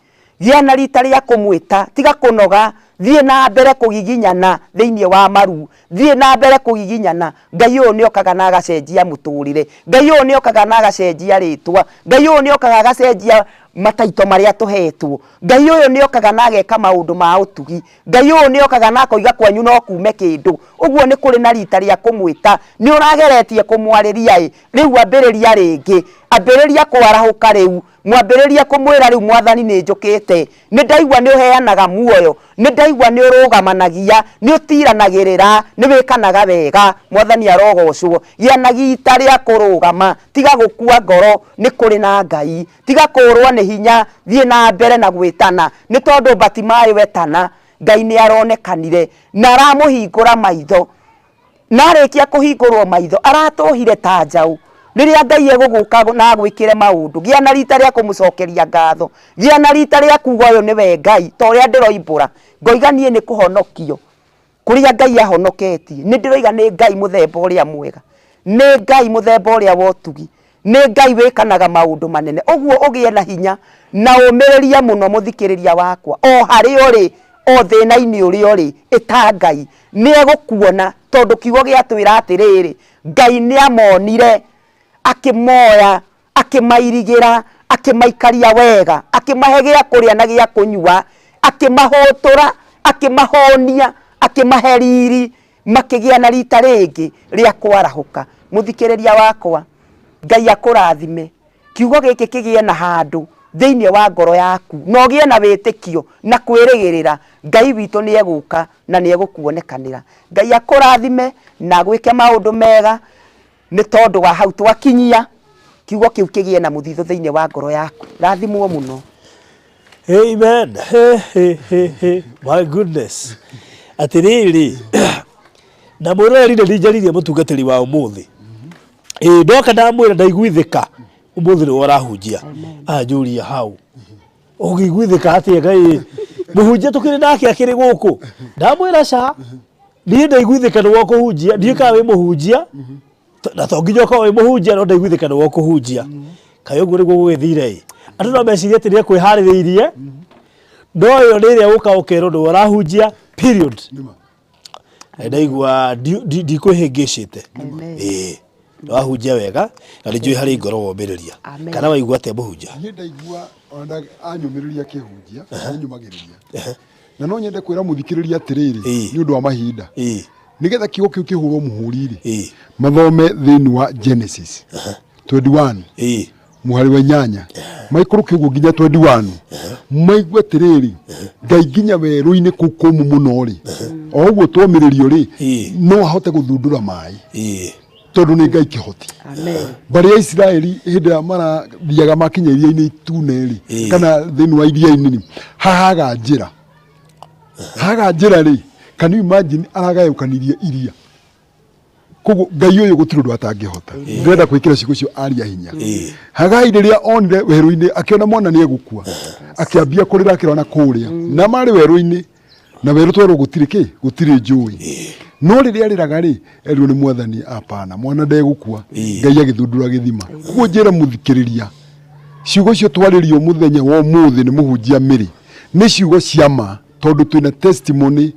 Gĩa na rita rĩa kũmwĩta. Tiga kũnoga. Thiĩ na mbere kũgiginyana thĩinĩ wa maru. Thiĩ na mbere kũgiginyana. Ngai ũyũ nĩ okaga na agacenjia mũtũrĩre. Ngai ũyũ nĩ okaga na agacenjia rĩtwa. Ngai ũyũ nĩ okaga agacenjia mataito marĩa tũhetwo. Ngai ũyũ nĩ okaga na ageka maũndũ ma ũtugi. Ngai ũyũ nĩ okaga na akoiga kwanyu no kume kĩndũ. Ũguo nĩ kũrĩ na rita rĩa kũmwĩta. Nĩ ũrageretie kũmwarĩria ĩ, rĩu ambĩrĩria rĩngĩ. Ambĩrĩria kwarahũka rĩu. Mwambĩrĩrie kũmwĩra rĩu Mwathani nĩ njũkĩte. Nĩ ndaigua nĩ ũheanaga muoyo. Nĩ ndaigua nĩ ũrũgamanagia, nĩ ũtiranagĩrĩra, nĩ wĩkanaga wega. Mwathani arogocwo. Gĩa na gita rĩa kũrũgama. Tiga gũkua ngoro, nĩ kũrĩ na Ngai. Tiga kũũrwo nĩ hinya, thiĩ na mbere na gwĩtana, nĩ tondũ Batimayo etana, Ngai nĩ aronekanire na aramũhingũra maitho. Na arĩkia kũhingũrwo maitho, aratũhire ta njaũ. Rĩrĩa Ngai egũgũka na agwĩkĩre maũndũ, gĩa na rita rĩa kũmũcokeria ngatho. Gĩa na rita rĩa kuga ũyũ nĩwe Ngai, ta ũrĩa ndĩroimbũra, ngoiga niĩ nĩ kũhonokio. Kũrĩa Ngai ahonoketie, nĩ ndĩroiga nĩ Ngai mũthemba ũrĩa mwega, nĩ Ngai mũthemba ũrĩa wa ũtugi, nĩ Ngai wĩkanaga maũndũ manene. Ũguo ũgĩe na hinya na ũmĩrĩrie mũno mũthikĩrĩria wakwa, o harĩa ũrĩ, o thĩna-inĩ ũrĩa ũrĩ, ĩta Ngai, nĩ egũkuona, tondũ kiugo gĩatwĩra atĩrĩrĩ, Ngai nĩ amonire akĩmoya akĩmairigĩra, akĩmaikaria wega, akĩmahe gĩa kũrĩa na gĩa kũnyua, akĩmahũtũra, akĩmahũnia, akĩmahe riri, makĩgĩa na rita rĩngĩ rĩa kwarahũka. Mũthikĩrĩria wakwa, Ngai akũrathime. Kiugo gĩkĩ kĩgĩe na handũ thĩinĩ wa ngoro yaku na ũgĩe na wĩtĩkio na kwĩrĩgĩrĩra Ngai witũ nĩ egũka na nĩ egũkuonekanĩra. Ngai akũrathime na agwĩke maũndũ mega. Nĩ tondũ wa hau twakinyia, kiugo kĩu kĩgĩe na mũthithũ thĩinĩ wa ngoro yaku. Rathimwo mũno. Amen. He, he, he, he. My goodness. Atĩrĩrĩ, na mwĩroreri nĩ ndinjaririe mũtungatĩri wa ũmũthĩ. Ĩĩ ndoka ndamwĩra ndaiguithĩka ũmũthĩ nĩwe ũrahunjia. Anjũria hau. Ũngĩiguithĩka atĩa Ngai mũhunjia tũkĩrĩ nake akĩrĩ gũkũ. Ndamwĩra ca niĩ ndaiguithĩka nĩwe ũkũhunjia ndiũĩ kana wĩ mũhunjia na to nginya ũkorwo wĩ mũhunjia no ndaiguithĩka nĩwe ũkũhunjia kaĩ ũguo nĩguo gũgĩthire ĩ andũ no mecirie atĩ nĩekwĩharĩrĩirie no ĩyo nĩ ĩrĩa ũka ũkerwo nĩwe ũrahunjia period Na ndaigua ndikwĩhĩngĩcĩte ĩĩ wahunjia wega na nĩ njũĩ harĩ ngoro womĩrĩria Amen. kana waigua atĩa mũhunjia Niĩ ndaigua ona anyũmĩrĩria akĩhunjia anyũmagĩrĩria Na no nyende kwĩra mũthikĩrĩria atĩrĩrĩ, Ĩĩ. nĩ ũndũ wa mahinda, Ĩĩ. nĩgetha kiugo kĩu kĩhũrwo mũhũri-rĩ, Ĩĩ. mathome thĩinĩ wa Genesis 21 Ĩĩ. mũhari wa inyanya maikũrũke ũguo nginya 21 maigue atĩrĩrĩ Ngai nginya werũ-inĩ kũu kũmũ mũno-rĩ o ũguo twomĩrĩrio-rĩ Ĩĩ. no ahote gũthundũra maĩ Ĩĩ. Tondũ nĩ Ngai kĩhoti. Amen. Mbarĩ ya Isiraeli hĩndĩ ĩrĩa marathiaga makinya iria-inĩ itune rĩ, kana thĩinĩ wa iria-inĩ rĩ, hahaga njĩra, haga njĩra rĩ, can you imagine, aragayũkanirie iria. Koguo Ngai ũyũ gũtirĩ ũndũ atangĩhota. Ndĩrenda gwĩkĩra ciugo icio aria hinya. Hagai rĩrĩa onire werũ-inĩ, akĩona mwana nĩ egũkua, akĩambia kũrĩra akĩrona kũrĩa na marĩ werũ-inĩ, na werũ twerwo gũtirĩ kĩ, gũtirĩ njũĩ. No rĩrĩa arĩraga rĩ, erirwo nĩ Mwathani, apana, mwana ndegũkua. Ngai agĩthundũra gĩthima. Koguo njĩre mũthikĩrĩria, ciugo icio twarĩrio mũthenya wa ũmũthĩ nĩ mũhunjia Mary nĩ ciugo cia ma, tondũ twĩna testimony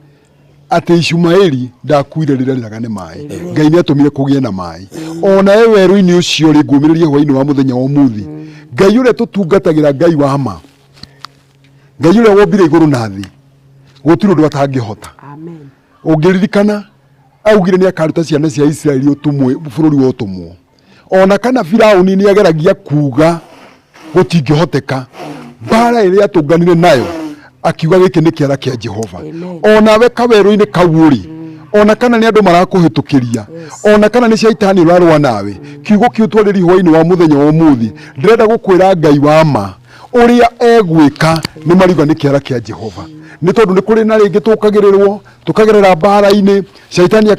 atĩ Ishumaeli ndakuire rĩrĩa arĩraga nĩ maĩ. Ngai nĩ atũmire kũgĩe na maĩ onawe werũ-inĩ ũcio rĩ. Ngũmĩrĩrie hwainĩ wa mũthenya wa ũmũthĩ, Ngai ũrĩa tũtungatagĩra, Ngai wa ma, Ngai ũrĩa wombire igũrũ na thĩ, gũtirĩ ũndũ atangĩhota. Amen. Ũngĩririkana augire nĩ akaruta ciana cia Isiraeli ũtũmwo, bũrũri wa ũtũmwo, ona kana Firauni nĩ ageragia kuga gũtingĩhoteka. Mbara ĩrĩa atũnganire nayo, akiuga gĩkĩ nĩ kĩara kĩa Jehova. Amen. Onawe kawerũ-inĩ kau ũrĩ, ona kana nĩ andũ marakũhĩtũkĩria, ona kana nĩ caitani ũrarũa nawe, kiugo kĩu twarĩri hwainĩ wa mũthenya wa ũmũthĩ, ndĩrenda gũkwĩra Ngai wa ma ũrĩa egwĩka nĩ mariuga nĩ kĩara kĩa Jehova. Nĩ tondũ nĩ kũrĩ na rĩngĩ tũkagĩrĩrwo, tũkagerera mbara-inĩ, caitani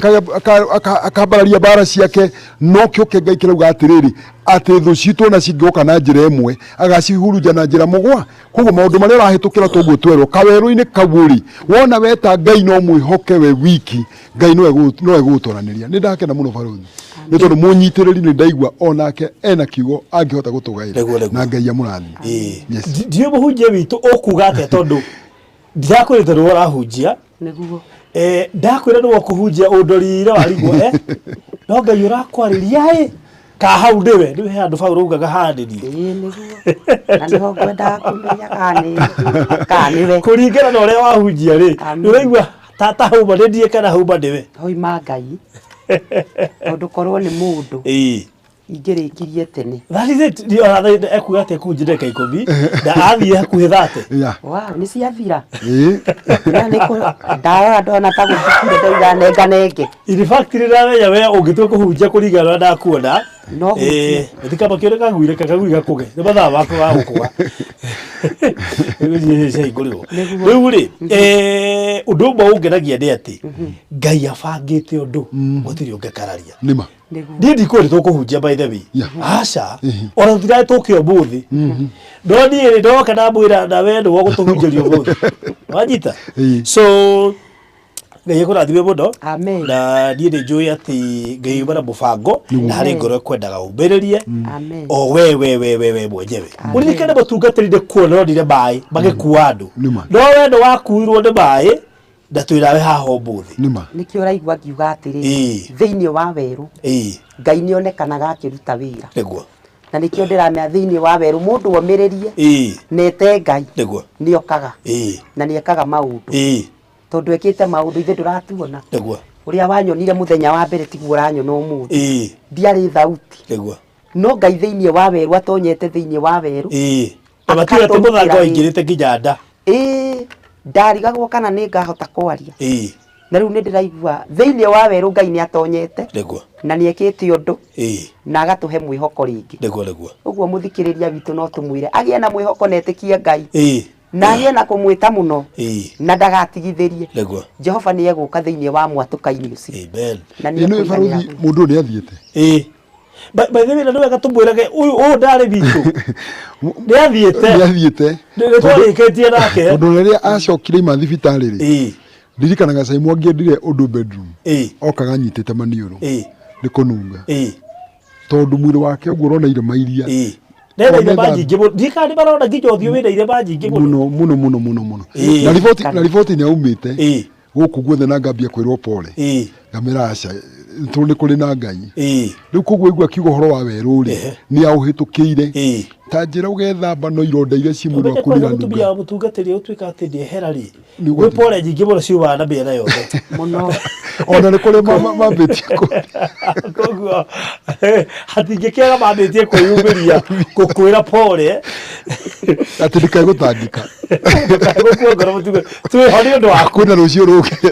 akambararia mbara ciake, no kĩo kĩa Ngai kĩrauga atĩrĩrĩ, atĩ thũ citũ ona cingĩũka na njĩra ĩmwe, agacihurunja na njĩra mũgwa. Koguo maũndũ marĩa ũrahĩtũkĩra, toguo twerwo kawerũ-inĩ kau ũrĩ, wona weta Ngai no mwĩhoke we wiki, Ngai no egũgũtoranĩria. Nĩ ndakena mũno, barũthi, nĩ tondũ mũnyitĩrĩri nĩ ndaigua onake ena kiugo angĩhota gũtũgaĩra. Nĩguo, nĩguo. Na Ngai amũrathime. Yes. Ndiũĩ mũhunjia witũ ũkuga atĩa, tondũ ndirakwĩrĩte nĩwe ũrahunjia. Nĩguo. Ndakwĩra nĩwe ũkũhunjia, ũndorire warigwo no Ngai ũrakwarĩria ĩ ka hau nĩwe nĩwe he handũ Paũlũ augaga hanĩrie. Ĩĩ nĩguo, na nĩho ngwendaga kũmenya kana nĩwe. Kũringana na ũrĩa wahunjia rĩ, Amen. nĩ ũraigua ta hauma nĩ ndiĩ kana hauma nĩwe. Hoima Ngai, tondũ korwo nĩ mũndũ ingĩrĩkirie tene. That is it. Nĩ ona ekuga atĩ ekũhunjia ndagĩka 10 na athiĩ hakuhĩ 30. Wow, nĩ ciathira. Ĩĩ. Na nĩ ndarora ndona ta gũthikire, ndauga nenga nenge. In fact, nĩ ndamenya we ũngĩtua kũhunjia kũringana na ũrĩa ndakuona. No hunjie. Tikamba kĩũrĩ kaguire kagui gakũge nĩ mathaa mako ga gũkũga ciahingũrĩrwo. Nĩguo. Rĩu rĩ, ũndũ ũmwe ũngenagia nĩ atĩ Ngai abangĩte ũndũ gũtirĩ ũngĩkararia. Nĩma. Nĩguo. Niĩ ndikwĩrĩ tũkũhunjia, by the way. Aca, ona tũtiraĩ tũke ũmũthĩ, no niĩ rĩ, ndoka ndamwĩra na we nĩwe ũgũtũhunjĩria ũmũthĩ, wanyita. So Ngai akũrathime mũno. Amen. Na niĩ nĩ njũĩ atĩ Ngai auma na mũbango na harĩ ngoro ĩkwendaga ũmbĩrĩrie. Amen. O we mwenyewe ũririkane mũtungatĩri nĩ kuona onire maĩ magĩkua andũ. Nĩma. No we nĩ wakuirwo nĩ maĩ na twĩ nawe haha ũmũthĩ. Nĩma. Nĩkĩo ũraigua ngiuga atĩrĩ, thĩinĩ wa werũ Ngai nĩ onekanaga akĩruta wĩra. Na nĩkĩo ndĩramenya thĩinĩ wa werũ mũndũ omĩrĩrie na ete Ngai nĩ okaga na nĩ ekaga maũndũ, tondũ ekĩte maũndũ ithuĩ ndũratuona. Ũrĩa wanyonire mũthenya wa mbere tiguo ũranyona ũmũthĩ. Ndiarĩ thauti. No Ngai thĩinĩ wa werũ atonyete thĩinĩ wa werũ. Na matirĩ atĩ Akatũrutĩra mũthanga wĩra. waingĩrĩte nginya nda. Ĩĩ, ndarigagwo kana nĩ ngahota kwaria. Na rĩu nĩ ndĩraigua thĩinĩ wa werũ Ngai nĩ atonyete na nĩ ekĩte ũndũ na agatũhe mwĩhoko rĩngĩ. Nĩguo, nĩguo. Ũguo mũthikĩrĩria witũ no tũmwĩre agĩe na mwĩhoko na etĩkie Ngai na agĩe na kũmwĩta mũno na ndagatigithĩrie. Jehova nĩ egũka thĩinĩ wa mwatũka-inĩ ũcio. Amen. Na nĩ Ĩno ekũiganĩra barothi mũno. mũndũ ũyũ nĩ athiĩte. By the way, na nĩ wega tũmwĩrage ũyũ ndarĩ witũ, nĩ athiĩte. Nĩ athiĩte. Nĩ twarĩkĩtie nake. Tondũ rĩrĩa acokire ima thibitarĩ rĩ, ndirikanaga Simon angĩendire ũndũ bedroom, okaga anyitĩte maniũrũ nĩ kũnunga, tondũ mwĩrĩ wake ũguo ũrona irema iria. Nena irema nyingĩ mũno, ndikana nĩ marona nginya ũthiũ wĩna irema nyingĩ mũno. Mũno mũno mũno mũno mũno. Na riboti nĩ aumĩte gũkũ guothe na ngambia kwĩrwo pole, ngamĩra aca, tondũ nĩ kũrĩ na Ngai. Rĩu koguo igua akiuga ũhoro wa werũ rĩ, nĩ aũhĩtũkĩire. Ta njĩra ũgethamba, no ironda iria ciĩ mwĩrĩ Ũmenye waku kwanza mũtumia nĩiranunga. wa mũtungatĩri ũtuĩka atĩ ndĩehera rĩ, Nĩ gwĩ ũgwati. pole nyingĩ mũno ciumaga na mĩena yothe. Mũno. Ona nĩ kũrĩ mambĩtie Koguo hatingĩkĩaga mambĩtie kwĩyumĩria gũkwĩra pole. Atĩ ndikae gũtangĩka. Gũkua ngoro mũtugo twĩho nĩ ũndũ waku. Kwĩna rũciũ rũngĩ.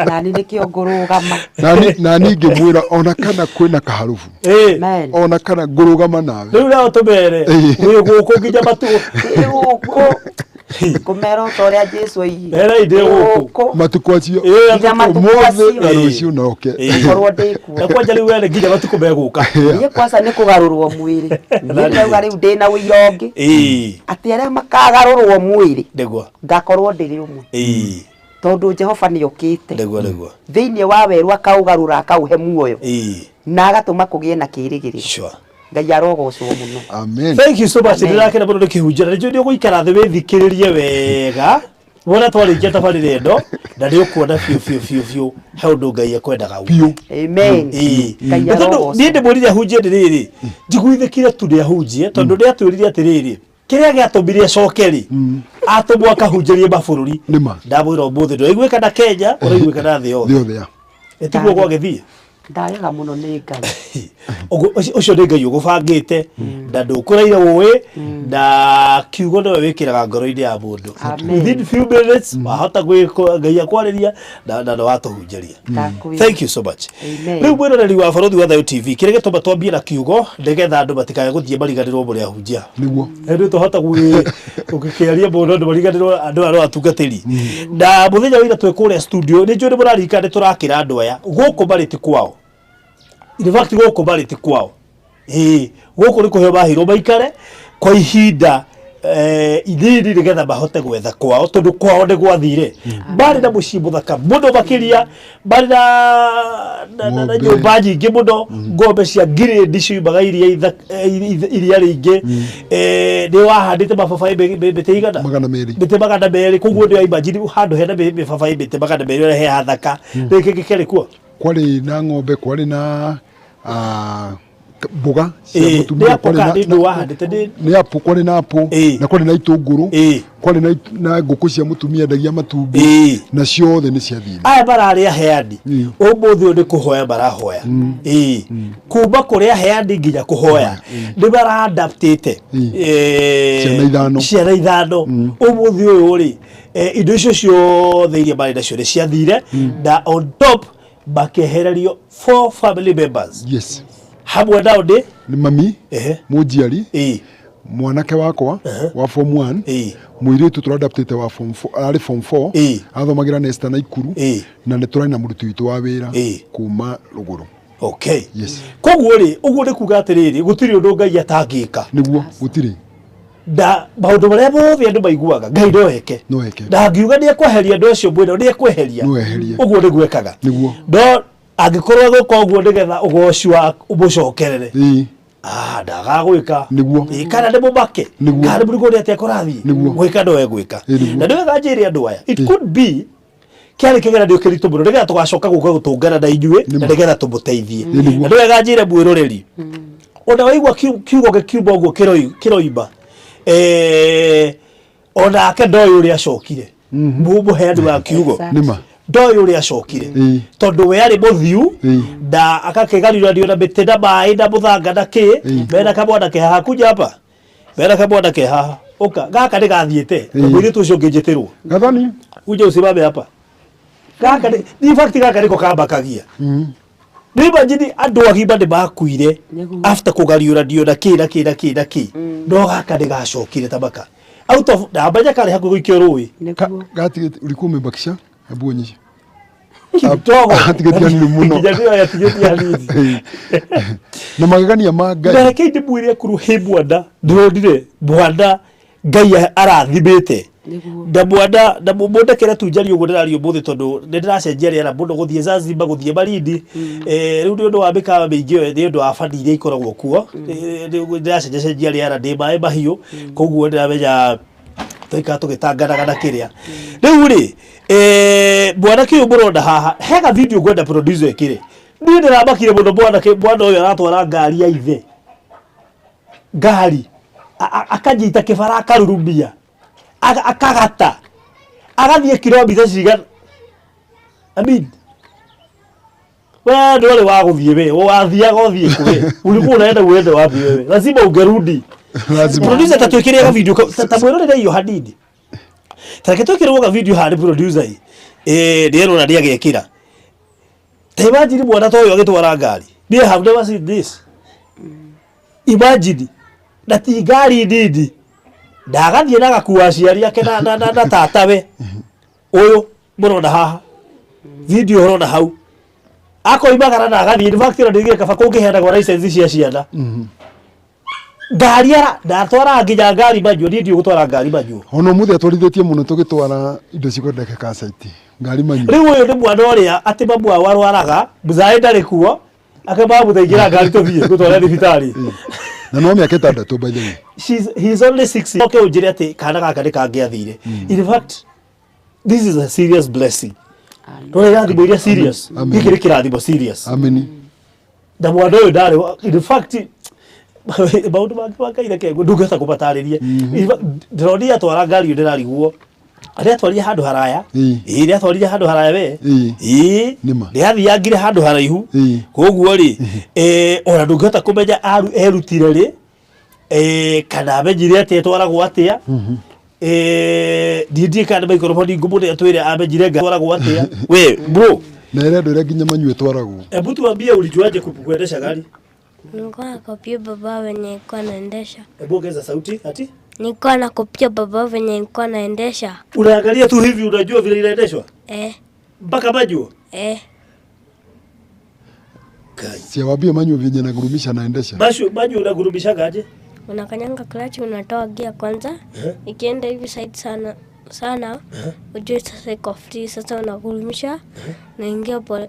Nani nĩkĩo ngũrũgama. Nani nani ngĩmwĩra ona kana kwĩna kaharubu. Amen. Ona kana ngũrũgama nawe. Rĩu nao tũmere Ĩĩ. wĩ gũkũ nginya matu Ndĩ gũkũ. Ngũmera o ta ũrĩa Jesu oigire. Erai ndĩ gũkũ. Matukũ acio. Ĩĩ, Nginya matukũ Ũmũthĩ acio. na rũciũ na ũke. Ĩĩ. Ngorwo ndĩ kuo. Na kwanja rĩu wene nginya matukũ megũka. Niĩ kwanza nĩ kũgarũrwo mwĩrĩ. Niĩ ndauga rĩu ndĩna ũira ũngĩ. Ĩĩ. Atĩ arĩa makagarũrwo mwĩrĩ Nĩguo. ngakorwo ndĩrĩ ũmwe. Ĩĩ. Tondũ Jehova nĩ okĩte. Nĩguo nĩguo. Thĩinĩ wa werũ akaũgarũra akaũhe muoyo. Ĩĩ. Na agatũma kũgĩe na kĩĩrĩgĩrĩro. Sure. Ngai arogocwo mũno. Amen. Thank you so much. Amen. Ndĩrakena mũno nĩ kĩhunjia na nĩnjũĩ nĩ ũgũikara thĩ wĩthikĩrĩrie wega wona twarĩkia tabarĩra ĩno na nĩ ũkuona biũ biũ biũ biũ he ũndũ Ngai ekwendaga uge. Biũ. Amen. Ĩĩ. Ngai Na tondũ arogocwo. niĩ ndĩmwĩrire ahunjie ndĩrĩrĩ njiguithĩkire tu nĩ ahunjie tondũ nĩ atwĩrire atĩrĩrĩ kĩrĩa gĩatũmire acoke rĩ atũmwo akahunjĩrie mabũrũri. Nĩ ma. Ndamwĩra ũmũthĩ ndũraiguĩka na Kenya ũraiguĩka na thĩ yothe. Thĩ yothe ya. Ĩtiguo gwagĩthiĩ. Ndarega mũno nĩ Ngai. Ũguo- ũcio ũcio nĩ Ngai ũgũbangĩte na ndũkũraire ũĩ na kiugo nĩwe wĩkĩraga ngoro-inĩ ya mũndũ. Amen. Within few minutes wahota gwĩkwo Ngai akwarĩria na na nĩwatũhunjĩria. Ndakwĩra. Thank you so much. Amen. Rĩu mwĩroreri wa Barũthi wa Thayũ TV kĩrĩa gĩtũma twambie na kiugo nĩgetha andũ matikae gũthiĩ mariganĩrwo mũrĩ ahunjia. Nĩguo. Rĩu twahota gũkĩaria mũno andũ mariganĩrwo andũ aya no atungatĩri. Na mũthenya wa ira twĩ kũrĩa studio nĩ njũĩ nĩ mũraririkana nĩ tũrakĩra andũ aya gũkũ marĩ ti kwao. In fact gũkũ marĩ ti kwao. Ĩĩ gũkũ nĩ kũheo maheirwo maikare kwa ihinda inini nĩgetha mahote gwetha kwao tondũ kwao nĩ gwathire. Marĩ na mũciĩ mũthaka mũno makĩria, marĩ na Ng'ombe. nyũmba nyingĩ mũno, ng'ombe cia ngirĩndi ciumaga iria iria rĩingĩ. Nĩ wahandĩte mababaĩ mĩtĩ igana? 200. Mĩtĩ 200, koguo nĩ imagine handũ hena mĩbabaĩ mĩtĩ 200 ũrĩa he hathaka. Rĩngĩ kĩngĩ kĩarĩ kuo? Kwarĩ na ng'ombe, kwarĩ na mboga cia Ĩĩ, mũtumia, nĩ apple kwarĩ kana nĩ ndũ wahandĩte, nĩ- nĩ apple, kwarĩ na apple, Ĩĩ. na kwarĩ na itũngũrũ, Ĩĩ. kwarĩ na ngũkũ cia mũtumia endagia matumbĩ, Ĩĩ. na ciothe nĩ ciathire. Aya mararĩ aheani Ĩĩ. ũmũthĩ ũyũ nĩ kũhoya marahoya. Ĩĩ. Kuma kũrĩ aheani nginya kũhoya nĩ maraadaptĩte. Ĩĩ. Ciana Ciana ithano. Ciana ithano. Ũmũthĩ ũyũ rĩ, indo icio ciothe iria marĩ nacio nĩ ciathire, na on top makehererio 4 family members. Yes. Hamwe nao nĩ Nĩ mami, Ehe. mũnjiari, Ĩĩ. mwanake wakwa wa form 1, Ĩĩ. mũirĩtu tũradaptĩte wa form 4, ararĩ form 4, Ĩĩ. athomagĩra Nesta Naikuru, Ĩĩ. na nĩ tũrarĩ na mũruti witũ wa wĩra Ĩĩ. kuma rũgũrũ. Okay. Yes. Koguo rĩ, ũguo nĩ kuga atĩrĩrĩ, gũtirĩ ũndũ Ngai atangĩka. Nĩguo, gũtirĩ. Na maũndũ marĩa mothe andũ maiguaga, Ngai no eke. No eke. Na angiuga nĩ ekweheria andũ acio mwena, nĩ ekweheria. No eherie. Ũguo nĩguo ekaga. Nĩguo. No angĩkorwo egwĩka ũguo nĩgetha ũgoci wa ũmũcokerere. Ĩĩ. Ndagagwĩka. Nĩguo. Ĩĩ, kana nĩ mũmake. Nĩguo. Kana nĩ mũrigwo nĩ atĩa kũrathiĩ. Nĩguo. Gwĩka no egwĩka. Ĩĩ, nĩguo. Na nĩ wega njĩre andũ aya. It could be kĩarĩ kĩgeranio kĩritũ mũno nĩgetha tũgacoka gũka gũtũngana na inyuĩ na nĩgetha tũmũteithie. Ĩĩ, nĩguo. Na nĩ wega njĩre mwĩroreri. Ona waigua kiugo gĩkiuma ũguo kĩroima. Onake ndoĩ ũrĩa acokire. Mũheani wa kiugo. Exactly. Nĩma. Ndoĩ ũrĩa acokire. Ĩĩ. Tondũ we arĩ mũthiu Ĩĩ. na akakĩgariũranio na mĩtĩ na maĩ na mũthanga na kĩ. Ĩĩ. Mena kamwana ke haha kuja hapa. Mena kamwana ke haha. Ũka gaka nĩ gathiĩte. Ĩĩ. Mũirĩtu ũcio ũngĩ njĩtĩrwo. Gathoni. Uje usimame hapa. Gaka nĩ in fact gaka nĩko kambakagia. Nĩ imagine andũ agima nĩ makuire Nĩguo. after kũgariũranio na kĩ na kĩ na kĩ na kĩ. No gaka nĩ gacokire ta maka. Out of ndamenya karĩ hakuhĩ gũikio rũĩ. Nĩguo. Gatigĩte ulikuwa umebakisha hebu onyesha. Kidogo. Atigĩtie hanini mũno. Nginya nĩyo yatigĩtie hanini. Na magegania ma Ngai. Na reke ndĩmwĩre kuruhĩ mwana, ndĩronire mwana Ngai arathimĩte. Nĩguo. Na mwana na mũndekere tu njarie ũguo ndĩraria ũmũthĩ tondũ nĩ ndĩracenjia rĩera mũno gũthiĩ Zanzibar gũthiĩ Malindi. Rĩu nĩ ũndũ wa mĩkawa mĩingĩ ĩyo nĩ ũndũ wa bani iria ikoragwo kuo. Ndĩracenjia cenjia rĩera ndĩ maĩ mahiũ koguo ndĩramenya tũikara tũgĩtanganaga na kĩrĩa. Rĩu rĩ, mwanake ũyũ mũrona haha hega video ngwenda producer ĩkĩre. Niĩ ndĩramakire mũno mwanake mwana ũyũ aratwara ngari ya ithe. Ngari akanyita kĩbara akarurumia akagata agathiĩ kilomita cigana. I mean, we ndwarĩ wa gũthiĩ we, wathiaga ũthiĩ kũ we? Ulikuwa unaenda uende wapi wewe? Lazima ungerudi. Lazima. Producer ta twĩkĩre ga video ta mwĩrorere iyo hanini. Ta reke twĩkĩrwo ga video harĩ producer ĩ. Nĩerwo na nĩagekĩra. Ta imagine mwana ta ũyũ agĩtwara ngari. Me have never seen this. Imagine na ti ngari nini na agathiĩ na agakua aciari ake na, na, na, na tatawe ũyũ mũrona haha video ũrona hau akoimagara na agathiĩ. In fact, ĩno ndigire kaba kũngĩheanagwo license cia ciana. Ngari ara ndatwaraga nginya ngari manual, niĩ ndiũĩ gũtwara ngari manual. Ona ũmũthĩ atwarithĩtie mũno tũgĩtwara indo cikwendekeka site, ngari manual. Rĩu ũyũ nĩ mwana ũrĩa atĩ mamu wao arwaraga, mzae ndarĩ kuo, akamamũthaingĩra ngari tũthiĩ gũtwara thibitarĩ. Na no mĩaka 6 by the way. He's only 6. Okay, ũnjĩre atĩ kana gaka nĩ kangĩathire. In fact, this is a serious blessing. Rora irathimo iria serious. Amen. Gĩkĩ nĩ kĩrathimo serious. Ameni. Na mwana ũyũ ndarĩ in fact maũndũ mangĩ ma Ngai reke ndũngĩhota kũmatarĩria. In fact, ndĩronire atwara ngari ĩyo ndĩrarigwo nĩ atwarire handũ haraya. Ĩĩ, nĩ atwarire handũ haraya we. Ĩĩ. Nĩma. Nĩ athiangire handũ haraihu. Koguo rĩ, ona ndũngĩhota kũmenya erutire rĩ, kana amenyire atĩa ĩtwaragwo atĩa. Niĩ ndiĩ kana nĩ maikoroboni ngũmũne atwĩre amenyire ngatwaragwo atĩa we bro. Na ĩrĩa andũ ĩrĩa nginya manyue ĩtwaragwo. Hebu tuambie, ulijuaje kuendesha gari? Nilikuwa nakopia baba venye alikuwa anaendesha. Hebu ongeza sauti ati. Nilikuwa nakopia baba venye alikuwa anaendesha. Unaangalia tu hivi unajua vile inaendeshwa? Eh. Mpaka manual? Eh. Siawambie manual vyenye nagurumisha naendesha. Manual unagurumishaga aje? Unakanyanga clutch, unatoa gear kwanza. Ikienda hivi side sana sana, ujue sasa iko free, sasa unagurumisha, unaingia pole.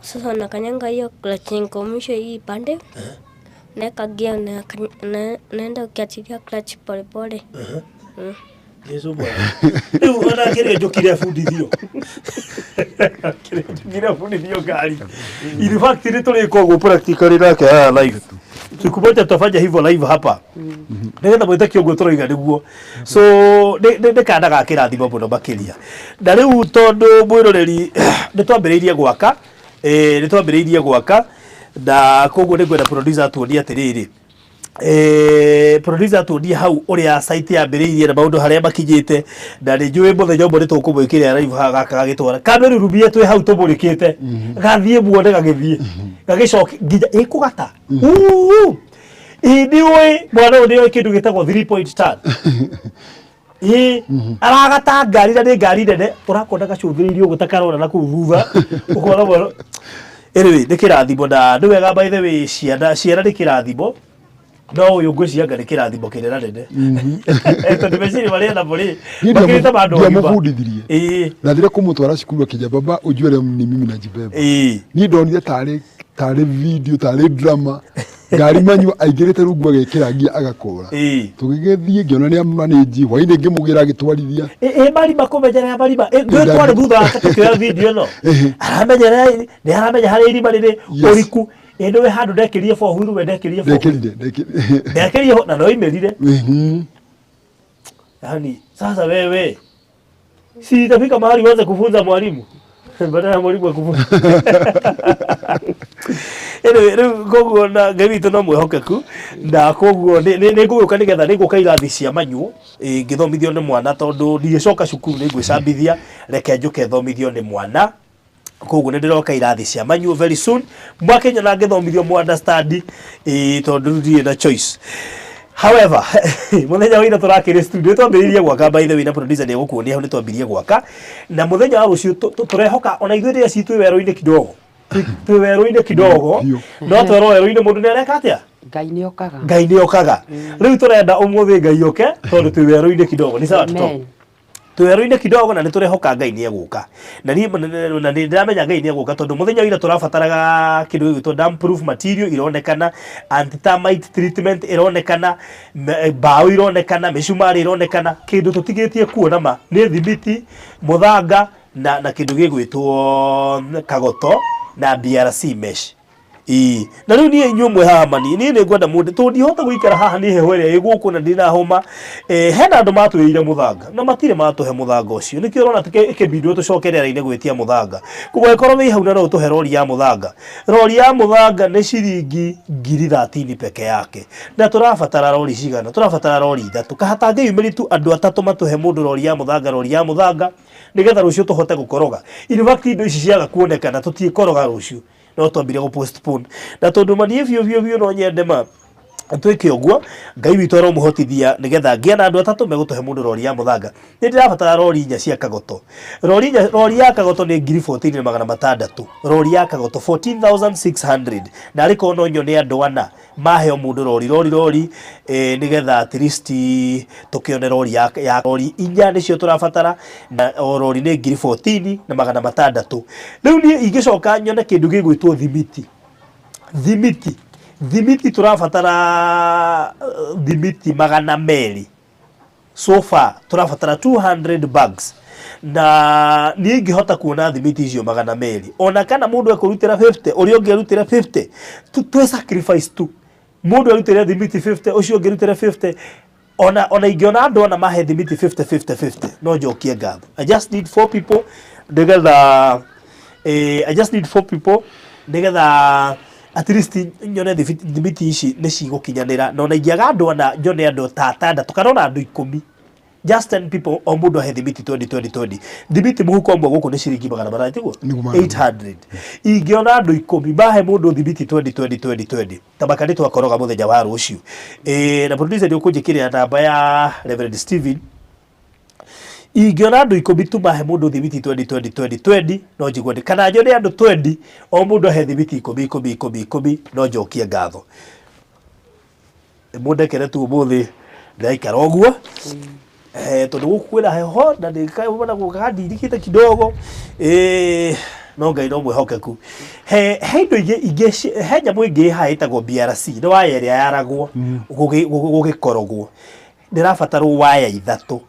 Sasa unakanyanga hiyo clutch iko mwisho hii pande. Unaweka gear, unaenda ukiachilia clutch pole pole. Yesu bwana. Rĩu ona kĩrĩa njũkire bundithio. Kĩrĩa njũkire bundithio ngari. In fact nĩ tũrĩka ũguo practically nake haha live. Siku moja tutafanya hivyo live hapa. Nĩgetha mwĩtĩkie ũguo tũroiga nĩguo. So nĩ kana ga kĩrathimo mũno makĩria. Na rĩu tondũ mwĩroreri nĩ twambĩrĩirie gwaka, nĩ twambĩrĩirie gwaka na koguo nĩ ngwenda producer atuonie atĩrĩrĩ. Producer atuonie hau ũrĩa site yambĩrĩirie na maũndũ harĩa makinyĩte, na nĩ njũĩ mũthenya ũmwe nĩ tũkũmwĩkĩrĩra live haha gaka gagĩtwara kamĩrurumie twĩ hau tũmũrĩkĩte gathiĩ muone gagĩthiĩ gagĩcoke nginya ĩkũgata. Ĩĩ, nĩ ũĩ mwana ũyũ nĩ oĩ kĩndũ gĩtagwo 3 point turn. Ĩĩ, aragata ngari na nĩ ngari nene ũrakona gacũthĩrĩirie ũguo ta karona na kũu thutha ũkona mwana. Anyway, nĩ kĩrathimo na nĩ wega, by the way, ciana nĩ kĩrathimo, no ũyũ ngwĩciria anga nĩ kĩrathimo kĩnene nene tondũ meciria marĩa namo rĩ Niĩ makĩrĩte ma andũ agima. Ndiamũbundithirie. Ndathire kũmũtwara cukuru akĩnja, "Baba, ujue leo ni mimi najibeba." Niĩ ndonire tarĩ video, tarĩ drama, ngari manual aingĩrĩte rungu agekĩra ngia agakũra. Tũgĩgĩthiĩ ngĩona nĩ amanĩnji, hwainĩ ngĩmũgĩra agĩtwarithia. Ĩ marima kũmenyerera marima. Ĩ, ndũĩ twarĩ thutha wake tũkĩoya video ĩno, aramenyerera nĩ aramenya harĩa irima rĩrĩ ũriku. Ĩ nĩwe handũ ndekĩrie four wheel, we ndekĩrie four wheel. Ndekĩrire, ndekĩrire. Ndekĩrie na no imĩrire. Yani sasa wewe si itafika mahali uanze kufunza mwalimu badala ya mwalimu akufunza. Anyway, rĩu koguo na Ngai witũ no mwĩhokeku na koguo nĩ ngũgĩũka nĩgetha nĩ ngũka irathi cia manual ngĩthomithio nĩ mwana tondũ ndigĩcoka cukuru nĩ ngwĩcambithia, reke njũke thomithio nĩ mwana. Koguo nĩ ndĩroka irathi cia manual very soon, mwakĩnyona ngĩthomithio mu understand, tondũ rĩu ndirĩ na choice. However, mũthenya wa ira tũrakĩrĩ studio twambĩrĩirie gwaka, by the way, na producer nĩ egũkuonia hau nĩ twambirie gwaka, na mũthenya wa rũciũ tũrehoka ona ithuĩ rĩrĩa citũ werũ-inĩ kidogo, twĩ werũ-inĩ kidogo. Biũ. No twerwo werũ-inĩ mũndũ nĩ areka atĩa? Ngai nĩ okaga. Ngai nĩ okaga. Rĩu tũrenda ũmũthĩ Ngai oke tondũ twĩ werũ-inĩ kidogo. Nĩ sawa tuto? Amen. Twĩ werũ-inĩ kidogo na nĩ tũrehoka Ngai nĩ egũka, na niĩ na nĩ ndĩramenya Ngai nĩ egũka tondũ mũthenya wa ira tũrabataraga kĩndũ gĩgwĩtwo damp proof material ironekana, anti-termite treatment ironekana, mbaũ ironekana, mĩcumarĩ ironekana. Kĩndũ tũtigĩtie kuona ma nĩ thimiti, mũthanga na kĩndũ gĩgwĩtwo kagoto na BRC mesh. Ĩĩ, na rĩu niĩ inyuĩ mwĩ haha mani niĩ nĩ ngwenda mũndũ tondũ ndihota gũikara haha nĩ heho ĩrĩa ĩ gũkũ na ndĩna homa. Hena andũ matwĩrĩire mũthanga na matirĩ matũhe mũthanga ũcio, nĩkĩo ũrona ĩkĩbindwo tũcoke rĩera-inĩ gwĩtia mũthanga. Koguo angĩkorwo wĩ hau na no ũtũhe rori ya mũthanga, rori ya mũthanga nĩ ciringi ngiri 13 peke yake, na tũrabatara rori cigana? Tũrabatara rori ithatũ. Kahatangĩyumĩri tu andũ atatũ matũhe mũndũ rori ya mũthanga, rori ya mũthanga. Nĩgetha rũciũ tũhote gũkoroga. In fact indo ici ciaga kuonekana tũtiĩkoroga rũciũ. No twambire gũ postpone. Na tondũ ma niĩ biũ biũ biũ no nyende ma twĩke ũguo, Ngai witũ aromũhotithia nĩgetha ngĩe na andũ atatũ megũtũhe mũndũ rori ya mũthanga. Nĩ ndĩrabatara rori inya cia kagoto. Rori inya, rori ya kagoto nĩ ngiri 14 na magana matandatũ. Rori ya kagoto 14,600. Na arĩ korwo no nyone andũ ana mahe o mũndũ rori rori rori eh, nĩgetha at least tũkĩone rori ya, ya rori inya nĩcio tũrabatara na o rori nĩ ngiri 14 na magana matandatũ. Rĩu niĩ ingĩcoka nyone kĩndũ gĩgwĩtwo thimiti thimiti thimiti tũrabatara thimiti 200 so far tũrabatara 200 bags na niĩ ingĩhota kuona thimiti icio 200 ona kana mũndũ ekũrutĩra 50 ũrĩa ũngĩ arutĩre 50 twĩ sacrifice tu mũndũ arutĩre thimiti 50 ũcio ũngĩ arutĩre 50 ona ingĩona andũ ana mahe thimiti 50 50 50 no njokie ngatho. I just need four people nĩgetha I just need four people nĩgetha at least nyone thimiti ici nĩ cigũkinyanĩra na ona ingĩaga andũ ana nyone andũ ta atandatũ kana ona andũ 10, just 10 people, o mũndũ ahe thimiti 20 20 20. Thimiti mũhuko ũmwe gũkũ nĩ ciringi 800, tiguo? Nĩguo 800. 800. Ingĩona andũ 10 mahe mũndũ thimiti 20 20 20 20, tabaka nĩ twakoroga mũthenya wa rũciũ. Na producer nĩ ũkũnjĩkĩrĩra namba ya Reverend Steven. Ingĩona andũ 10 tu mahe mũndũ thimiti 20 20 20 20 no njigue ndĩ, kana nyone andũ 20 o mũndũ ahe thimiti 10 10 10 10 no njokie ngatho. Mũndekere tu ũmũthĩ ndĩraikara ũguo tondũ gũkũ kwĩna heho na nĩkaona gũkandirikĩte kidogo, no Ngai no mwĩhokeku. He indo ingĩ he nyamũ ĩngĩ haha ĩtagwo BRC, nĩ waya ĩrĩa yaragwo gũgĩkorogwo. Ndĩrabatarwo waya ithatũ,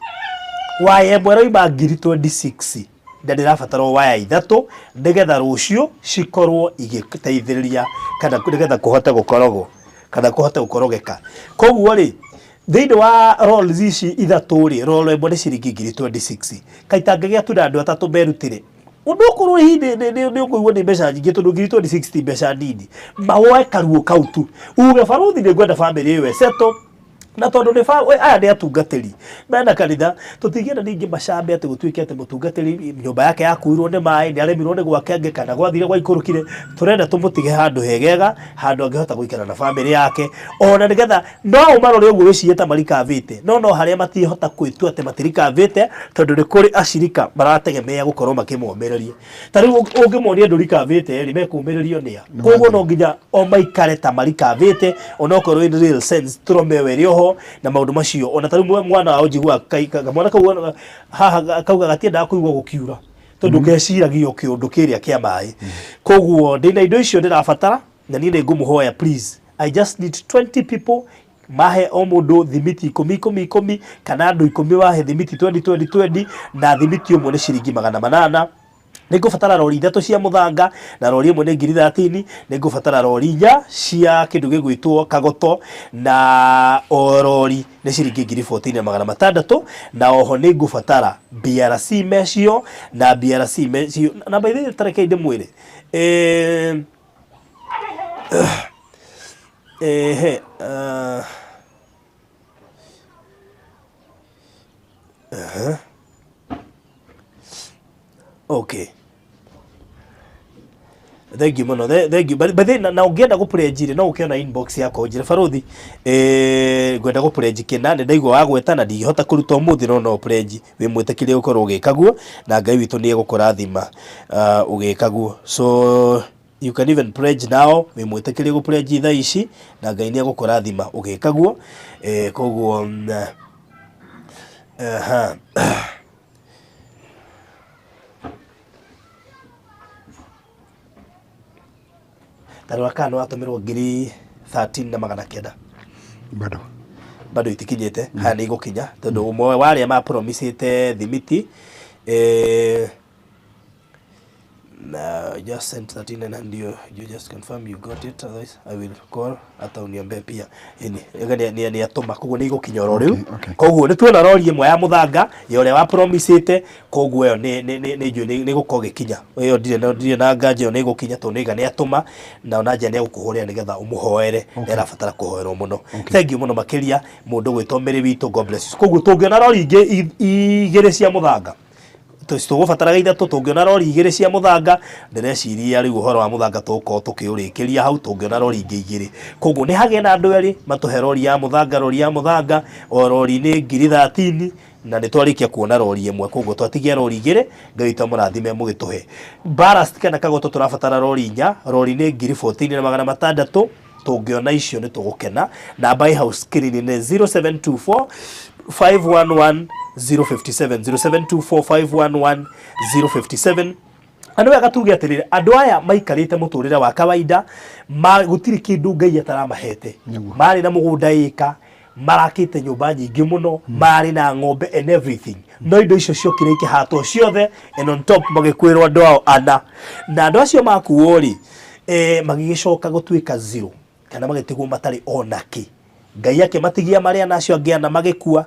waya ĩmwe ĩroima ngiri 26 na ndĩrabatarwo waya ithatũ nĩgetha rũciũ cikorwo igĩteithĩrĩria kana nĩgetha kũhote gũkorogwo kana kũhote gũkorogeka. Koguo rĩ, thĩinĩ wa rolls ici ithatũ rĩ, roll ĩmwe nĩ ciringi ngiri 26. Kaita ngĩgĩa tu na andũ atatũ merutĩre ũndũ ũkorwo hihi nĩ ũkũigua nĩ mbeca nyingĩ tondũ ngiri 26 ti mbeca nini, mawoe karuo kau tu uge barothi nĩ ngwenda bamĩrĩ ĩyo ĩsettle na tondũ nĩ aya nĩ atungatĩri mena kanitha, tũtingĩenda ningĩ macambe atĩ gũtuĩke atĩ mũtungatĩri nyũmba yake yakuirwo nĩ maĩ, nĩ aremirwo nĩ gwaka ĩngĩ kana gwathire gwaikũrũkire. Tũrenda tũmũtige handũ hegega, handũ angĩhota gũikara na bamĩrĩ yake, ona nĩgetha no ũmarore ũguo wĩcirie ta marikavĩte, no harĩa matingĩhota gwĩtua atĩ matirikavĩte tondũ nĩ kũrĩ acirika marategemea gũkorwo makĩmomĩrĩria. Ta rĩu ũngĩmonia ndũrikavĩte rĩ, mekũmĩrĩrio nĩa? Koguo no nginya o maikare ta marikavĩte onokorwo in real sense trauma ĩyo ĩrĩ oho na maũndũ macio. Ona ta rĩu mwana wao njiguaga kamwana kau haha kauga gatiendaga kũigua gũkiura tondũ keciragia o kĩũndũ kĩrĩa kĩa maĩ. Koguo ndĩna indo icio ndĩrabatara na niĩ nĩ ngũmũhoya, please, I just need 20 people mahe o mũndũ thimiti 10 10 10 kana andũ 10 mahe thimiti 20 20 20 na thimiti ũmwe nĩ ciringi 800. Nĩ ngũbatara rori ithatũ cia mũthanga na rori ĩmwe nĩ ngiri 13. Nĩ ngũbatara rori inya cia kĩndũ gĩgwĩtwo kagoto na o rori nĩ ciringi ngiri 14 na 600. Na oho nĩ ngũbatara BRC mecio na BRC mecio na by the way tareke ndĩmwĩre he okay, thank you mũno, thank you. But then, na ũngĩenda gũ pledge rĩ, no ũke ona inbox yakwa ũnjĩre barothi, ngwenda gũ pledge kĩna, nĩ ndaigua wagweta na ndingĩhota kũruta ũmũthĩ, no pledge wĩ mwĩtĩkĩrie gũkorwo ũgĩka guo na Ngai witũ nĩ egũkũrathima ũgĩka guo. So you can even pledge now, wĩ mwĩtĩkĩrie gũ pledge thaa ici na Ngai nĩ egũkũrathima ũgĩka guo. Koguo aha. Tarora kana nĩ watũmĩrwo ngiri 13 na 900. Bado. Bado itikinyĩte. Haya, nĩ igũkinya tondũ ũmwe wa arĩa mapromisĩte thimiti na just sent 13 and you just confirm you got it, otherwise I will call hata uniambie pia. Ĩni nĩ atũma, koguo nĩ igũkinya oro rĩu. Koguo nĩ tuona rori ĩmwe ya mũthanga ya ũrĩa wa promisĩte, koguo ĩyo nĩ njũĩ nĩ gũkorwo ĩgĩkinya. Ĩyo ndirĩ na nganja, ĩyo nĩ ĩgũkinya tondũ nĩ nĩ atũma na ona nja nĩ egũkũhũrĩra nĩgetha ũmũhoere, nĩ arabatara kũhoerwo mũno. Thank you mũno makĩria mũndũ gwĩtwo Mary witũ, God bless you. Koguo tũngĩona rori ingĩ igĩrĩ cia mũthanga Tũgũbataraga ithatũ. Tũngĩona rori igĩrĩ cia mũthanga, ndĩreciria rĩu ũhoro wa mũthanga tũgũkorwo tũkĩũrĩkĩria hau. Tũngĩona rori ingĩ igĩrĩ, koguo nĩ hagĩe na andũ erĩ matũhe rori ya mũthanga. Rori ya mũthanga o rori nĩ ngiri 13, na nĩ twarĩkia kuona rori ĩmwe, koguo twatigia rori igĩrĩ. Ngai witũ amũrathime mũgĩtũhe. Ballast kana kagoto tũrabatara rori inya, rori nĩ ngiri 14 na magana matandatũ. Tũngĩona icio nĩ tũgũkena. Namba ĩ hau screen nĩ 0724 511 057, 0724 511 057. Na nĩ wega tuge atĩrĩrĩ, andũ aya maikarĩte mũtũrĩre wa kawaida, ma gũtirĩ kĩndũ Ngai ataramahete. Marĩ na mũgũnda ĩka, marakĩte nyũmba nyingĩ mũno, marĩ na ng'ombe and everything, no indo icio ciokire ikĩhatwo ciothe, and on top magĩkuĩrwo andũ ao ana. Na andũ acio makuo rĩ, magĩgĩcoka gũtuĩka zero kana magĩtigwo matarĩ ona kĩ. Ngai akĩmatigia marĩa na acio angĩ ana magĩkua.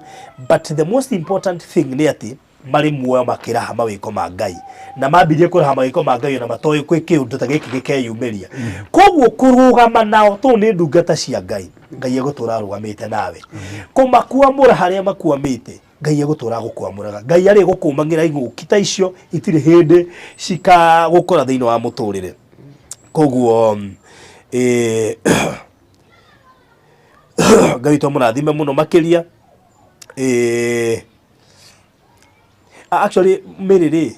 But the most important thing nĩ atĩ marĩ muoyo makĩraha mawĩko ma Ngai, na mambirie kũraha mawĩko ma Ngai ona matoĩ kwĩ kĩũndũ ta gĩkĩ gĩkeyumĩria. Koguo kũrũgama nao, tondũ nĩ ndungata cia Ngai, Ngai egũtũra arũgamĩte nawe kũmakuamũra harĩa makuamĩte. Ngai egũtũra gũkwamũraga. Ngai arĩ gũkũmang'ĩra igũki ta icio itirĩ hĩndĩ cikagũkora thĩinĩ wa mũtũrĩre. Koguo Ngai witũ amũrathime mũno makĩria. Actually Mary rĩ,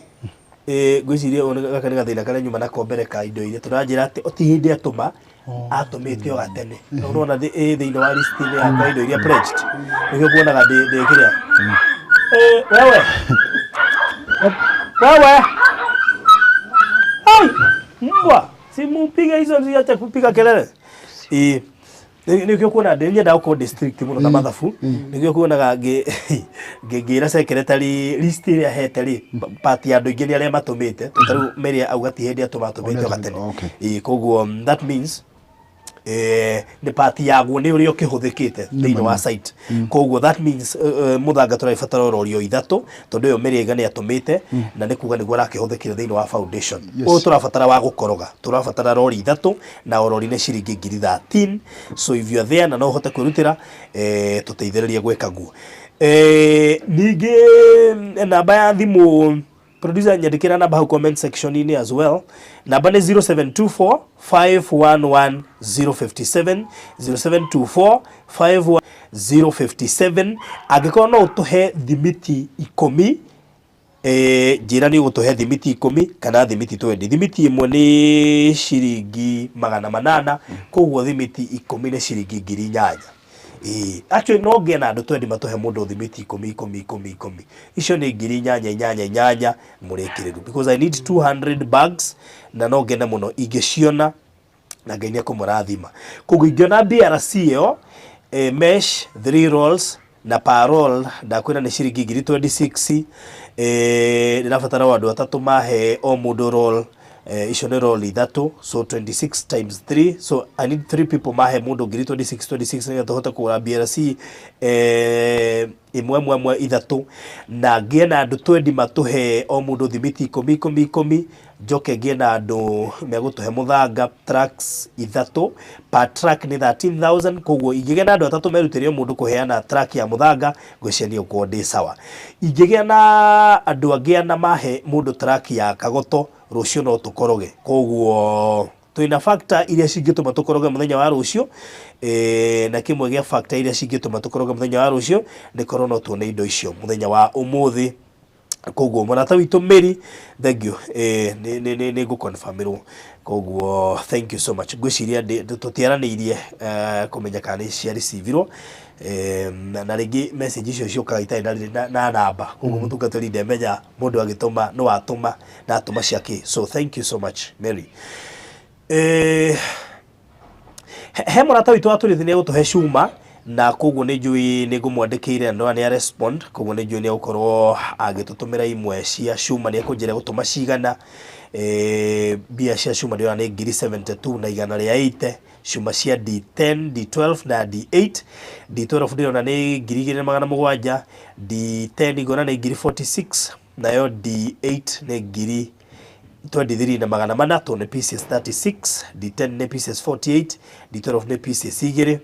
ngwĩciria gaka nĩ gathĩna karĩa nyuma nako mbere ka indo iria tũranjĩra atĩ ti hĩndĩ atũma, atũmĩte o gatene. No ũrona ĩ thĩinĩ wa list-inĩ yakwa indo iria pledged, nĩkĩo kuonaga ndĩ kĩrĩa. Wewe wewe, ai mbwa, simupige hizo, ziache kupiga kelele. Ĩ nĩkĩo kuona ndĩ nyendaga gũkorwo ndĩ strict mũno na mathabu. Nĩkĩo kuonaga ngĩra secretary list ĩrĩa hete rĩ, part ya andũ aingĩ nĩ arĩa matũmĩte. Ta rĩu Mary auga ti hĩndĩ atũma, atũmĩte o gatene. Ĩ koguo that means nĩ part yaguo nĩ ũrĩa ũkĩhũthĩkĩte thĩinĩ wa site. Koguo that means mũthanga tũrabatara o rori o ithatũ, tondũ ĩyo Mary aiga nĩ atũmĩte, na nĩ kuga nĩguo arakĩhũthĩkire thĩinĩ wa foundation. Ũyũ tũrabatara wa gũkoroga, tũrabatara rori ithatũ, na o rori nĩ ciringi ngiri 13. So if you are there na no ũhote kwĩrutĩra, tũteithĩrĩrie gwĩka guo. Ningĩ namba ya thimũ, producer, nyandĩkĩra namba hau comment section-inĩ as well. Namba nĩ 0724 511 057, 0724 511 057. Angĩkorwo no ũtũhe thimiti 10, njĩra nĩ ũgũtũhe thimiti 10 kana thimiti 20. Thimiti ĩmwe nĩ ciringi 800, koguo thimiti 10 nĩ ciringi 8000. Ĩĩ, actually no ngĩe na andũ 20 matũhe mũndũ thimiti 10 10 10 10, icio nĩ ngiri inyanya inyanya inyanya mũrĩkĩrĩru, because I need 200 bags, na no ngene mũno ingĩciona, na Ngai nĩ ekũmũrathima. Koguo ingĩona BRC ĩyo, mesh 3 rolls, na per roll ndakwĩra nĩ ciringi ngiri 26. Ndĩrabatara o andũ atatũ mahe o mũndũ roll. Icio nĩ roll ithatũ, so 26 times 3. So I need 3 people mahe mũndũ ngiri 26 26, nĩgetha tũhote kũgũra BRC ĩmwe ĩmwe ĩmwe ithatũ. Na ngĩe na andũ 20 matũhe o mũndũ thimiti 10 10 10. Njoke ngĩe na andũ megũtũhe mũthanga trucks ithatũ, per truck nĩ 13,000. Koguo ingĩgĩa na andũ atatũ merutĩre o mũndũ kũheana truck ya mũthanga, ngwĩciria niĩ gũkorwo ndĩ sawa. Ingĩgĩa na andũ angĩ ana mahe mũndũ truck ya kagoto, rũciũ no tũkoroge. Koguo twĩna factor iria cingĩtũma tũkoroge mũthenya wa rũciũ, na kĩmwe gĩa factor iria cingĩtũma tũkoroge mũthenya wa rũciũ nĩ korwo no tuone indo icio mũthenya wa ũmũthĩ. Koguo mũrata witũ Mary, thank you. Nĩ ngũconfirmĩrwo. Koguo thank you so much. Ngwĩciria tũtiaranĩirie kũmenya kana nĩ cia receivirwo, na rĩngĩ message icio ciũkaga itarĩ na namba, koguo mũtungatĩri ndemenya mũndũ agĩtũma nĩ watũma na atũma ciake. So thank you so much, Mary. He mũrata witũ watũrĩte nĩ egũtũhe cuma, na koguo nĩ njũĩ nĩ ngũmwandĩkĩire na nĩ respond. Koguo nĩ njũĩ nĩ egũkorwo agĩtũtũmĩra imwe cia cuma, nĩ ekũnjĩra gũtũma cigana. Mbia cia cuma ndĩrona nĩ ngiri 72 na igana rĩa 80, cuma cia D10, D12 na D8. D12 ndĩrona nĩ 2700, D10 ngona nĩ ngiri 46, nayo D8 nĩ ngiri 23 na magana mana, tondũ nĩ pieces 36. D10 nĩ pieces 48, D12 nĩ pieces igĩrĩ,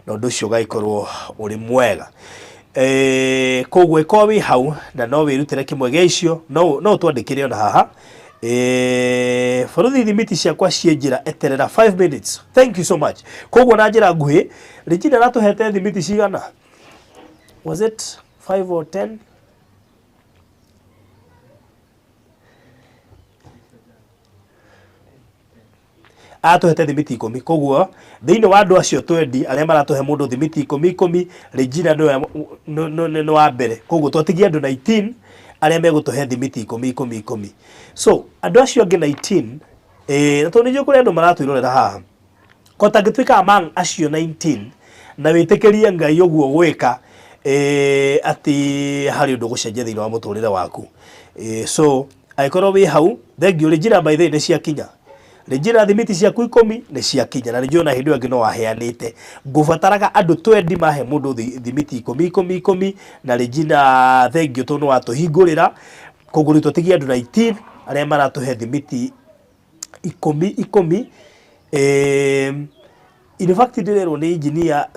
na ũndũ ũcio ũgagĩkorwo ũrĩ mwega. Koguo ĩkorwo wĩ hau na no wĩrutĩre kĩmwe gĩa icio, no ũtwandĩkĩre ona haha. Bũrũthi thimiti ciakwa ciĩ njĩra, eterera 5 minutes. Thank you so much. Koguo na njĩra nguhĩ, Regina aratũhete thimiti cigana? Was it 5 or 10? Atũhete thimiti 10. Koguo thĩinĩ wa andũ acio twendi arĩa maratũhe mũndũ thimiti 10 10, Regina nĩwe nĩ wa mbere. Koguo twatigia andũ 19 arĩa megũtũhe thimiti 10 10 10. So andũ acio angĩ 19, na tondũ nĩ njũĩ kũrĩ andũ maratwĩrorera haha, ko tangĩtuĩka among acio 19 na wĩtĩkĩrie Ngai ũguo gwĩka, atĩ harĩ ũndũ ũgũcenjia thĩinĩ wa mũtũrĩre waku. So angĩkorwo wĩ hau, thengiũ Regina, by the way nĩ ciakinya. Regina, thimiti ciaku 10 nĩ ciakinya, na nĩ njũĩ ona hĩndĩ ĩyo ĩngĩ no waheanĩte. Ngũbataraga andũ twendi mahe mũndũ thimiti 10 10 10, na Regina thengiũ tondũ nĩ watũhingũrĩra. Koguo rĩu twatigia andũ 19 arĩa maratũhe thimiti 10 10. In fact ndĩrerwo nĩ engineer,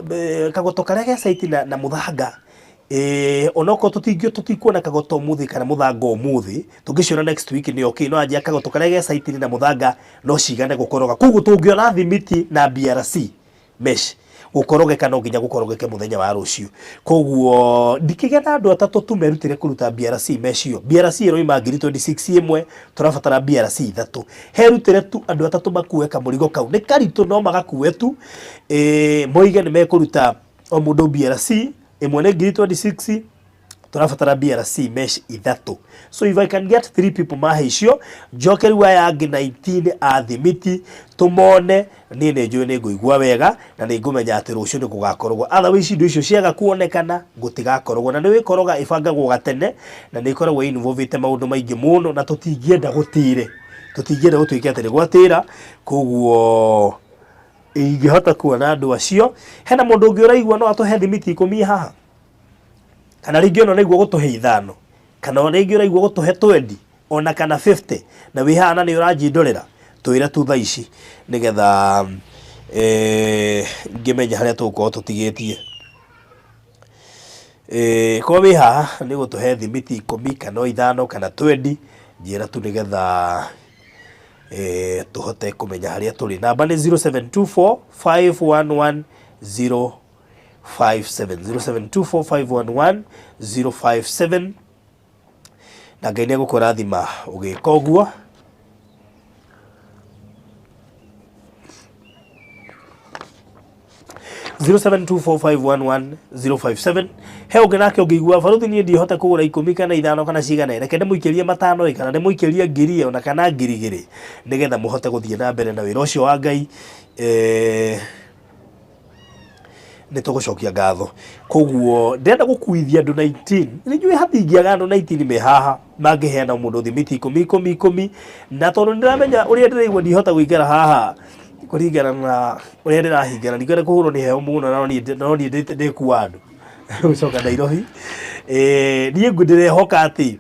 kagoto karĩa ge site na mũthanga, onokorwo tũtikuona kagoto ũmũthĩ kana mũthanga ũmũthĩ, tũngĩciona next week nĩ okay. No anjia kagoto karĩa ge site na mũthanga no cigane gũkoroga. Koguo tũngĩona thimiti na BRC mesh, gũkorogeka no nginya gũkorogeke mũthenya wa rũciũ. Koguo ndikĩgĩa na andũ atatũ tu merutĩre kũruta BRC mesh ĩyo. BRC ĩroima ngiri 26 ĩmwe, tũrabatara BRC ithatũ. Herutĩre tu andũ atatũ makue kamũrigo kau, nĩ karitũ no magakue tu. Moige nĩ mekũruta o mũndũ BRC ĩmwe nĩ ngiri 26, tũrabatara BRC mesh ithatũ. So if I can get 3 people mahe icio, njoke rĩu aya angĩ 19 a thimiti tũmone, niĩ nĩ njũĩ nĩ ngũigua wega na nĩ ngũmenya atĩ rũciũ nĩ gũgakoragwo. Otherwise indo icio ciaga kuonekana gũtigakoragwo, na nĩ wĩkoroga ĩbangagwo gatene na nĩ ĩkoragwo involvĩte maũndũ maingĩ mũno, na tũtingĩenda gũtĩre, tũtingĩenda gũtuĩke atĩ nĩ gwatĩra. Koguo ingĩhota kuona andũ acio, hena mũndũ ũngĩ ũraigua no atũhe thimiti 10 haha, kana rĩngĩ ona ũraigua gũtũhe 5, kana rĩngĩ ũraigua gũtũhe 20, ona kana 50, na wĩ haha na nĩ ũranjindũrĩra, twĩre tu thaa ici nĩgetha ngĩmenye harĩa tũgũkorwo tũtigĩtie. Korwo wĩ haha nĩ gũtũhe thimiti 10 kana 5 kana 20, njĩra tu nĩgetha tũhote kũmenya harĩa tũrĩ. Namba nĩ 0724 511 057, 0724 511 057, na Ngai nĩ egũkũrathima ũgĩka ũguo. 0724511057. He ũngĩ nake ũngĩigua baruthi niĩ ndihota kũgũra 10 kana 5 kana cigana, reke ndĩmũikĩrie 5 ĩ, kana ndĩmũikĩrie ngiri ona kana ngiri 2, nĩgetha mũhote gũthiĩ na mbere na wĩra ũcio wa Ngai. Nĩ tũgũcokia ngatho. Koguo ndĩrenda gũkuithia andũ 19, nĩ njũĩ hatingĩaga andũ 19 me haha mangĩheana mũndũ thimiti 10 10 10, na tondũ nĩndĩramenya ũrĩa ndĩraigua ndihota gũikara haha kũringana na ũrĩa ndĩrahingana, ndikwenda kũhũrwo nĩ heho mũno, no niĩ ndĩkua andũ gũcoka Nairobi. Niĩ ndĩrehoka atĩ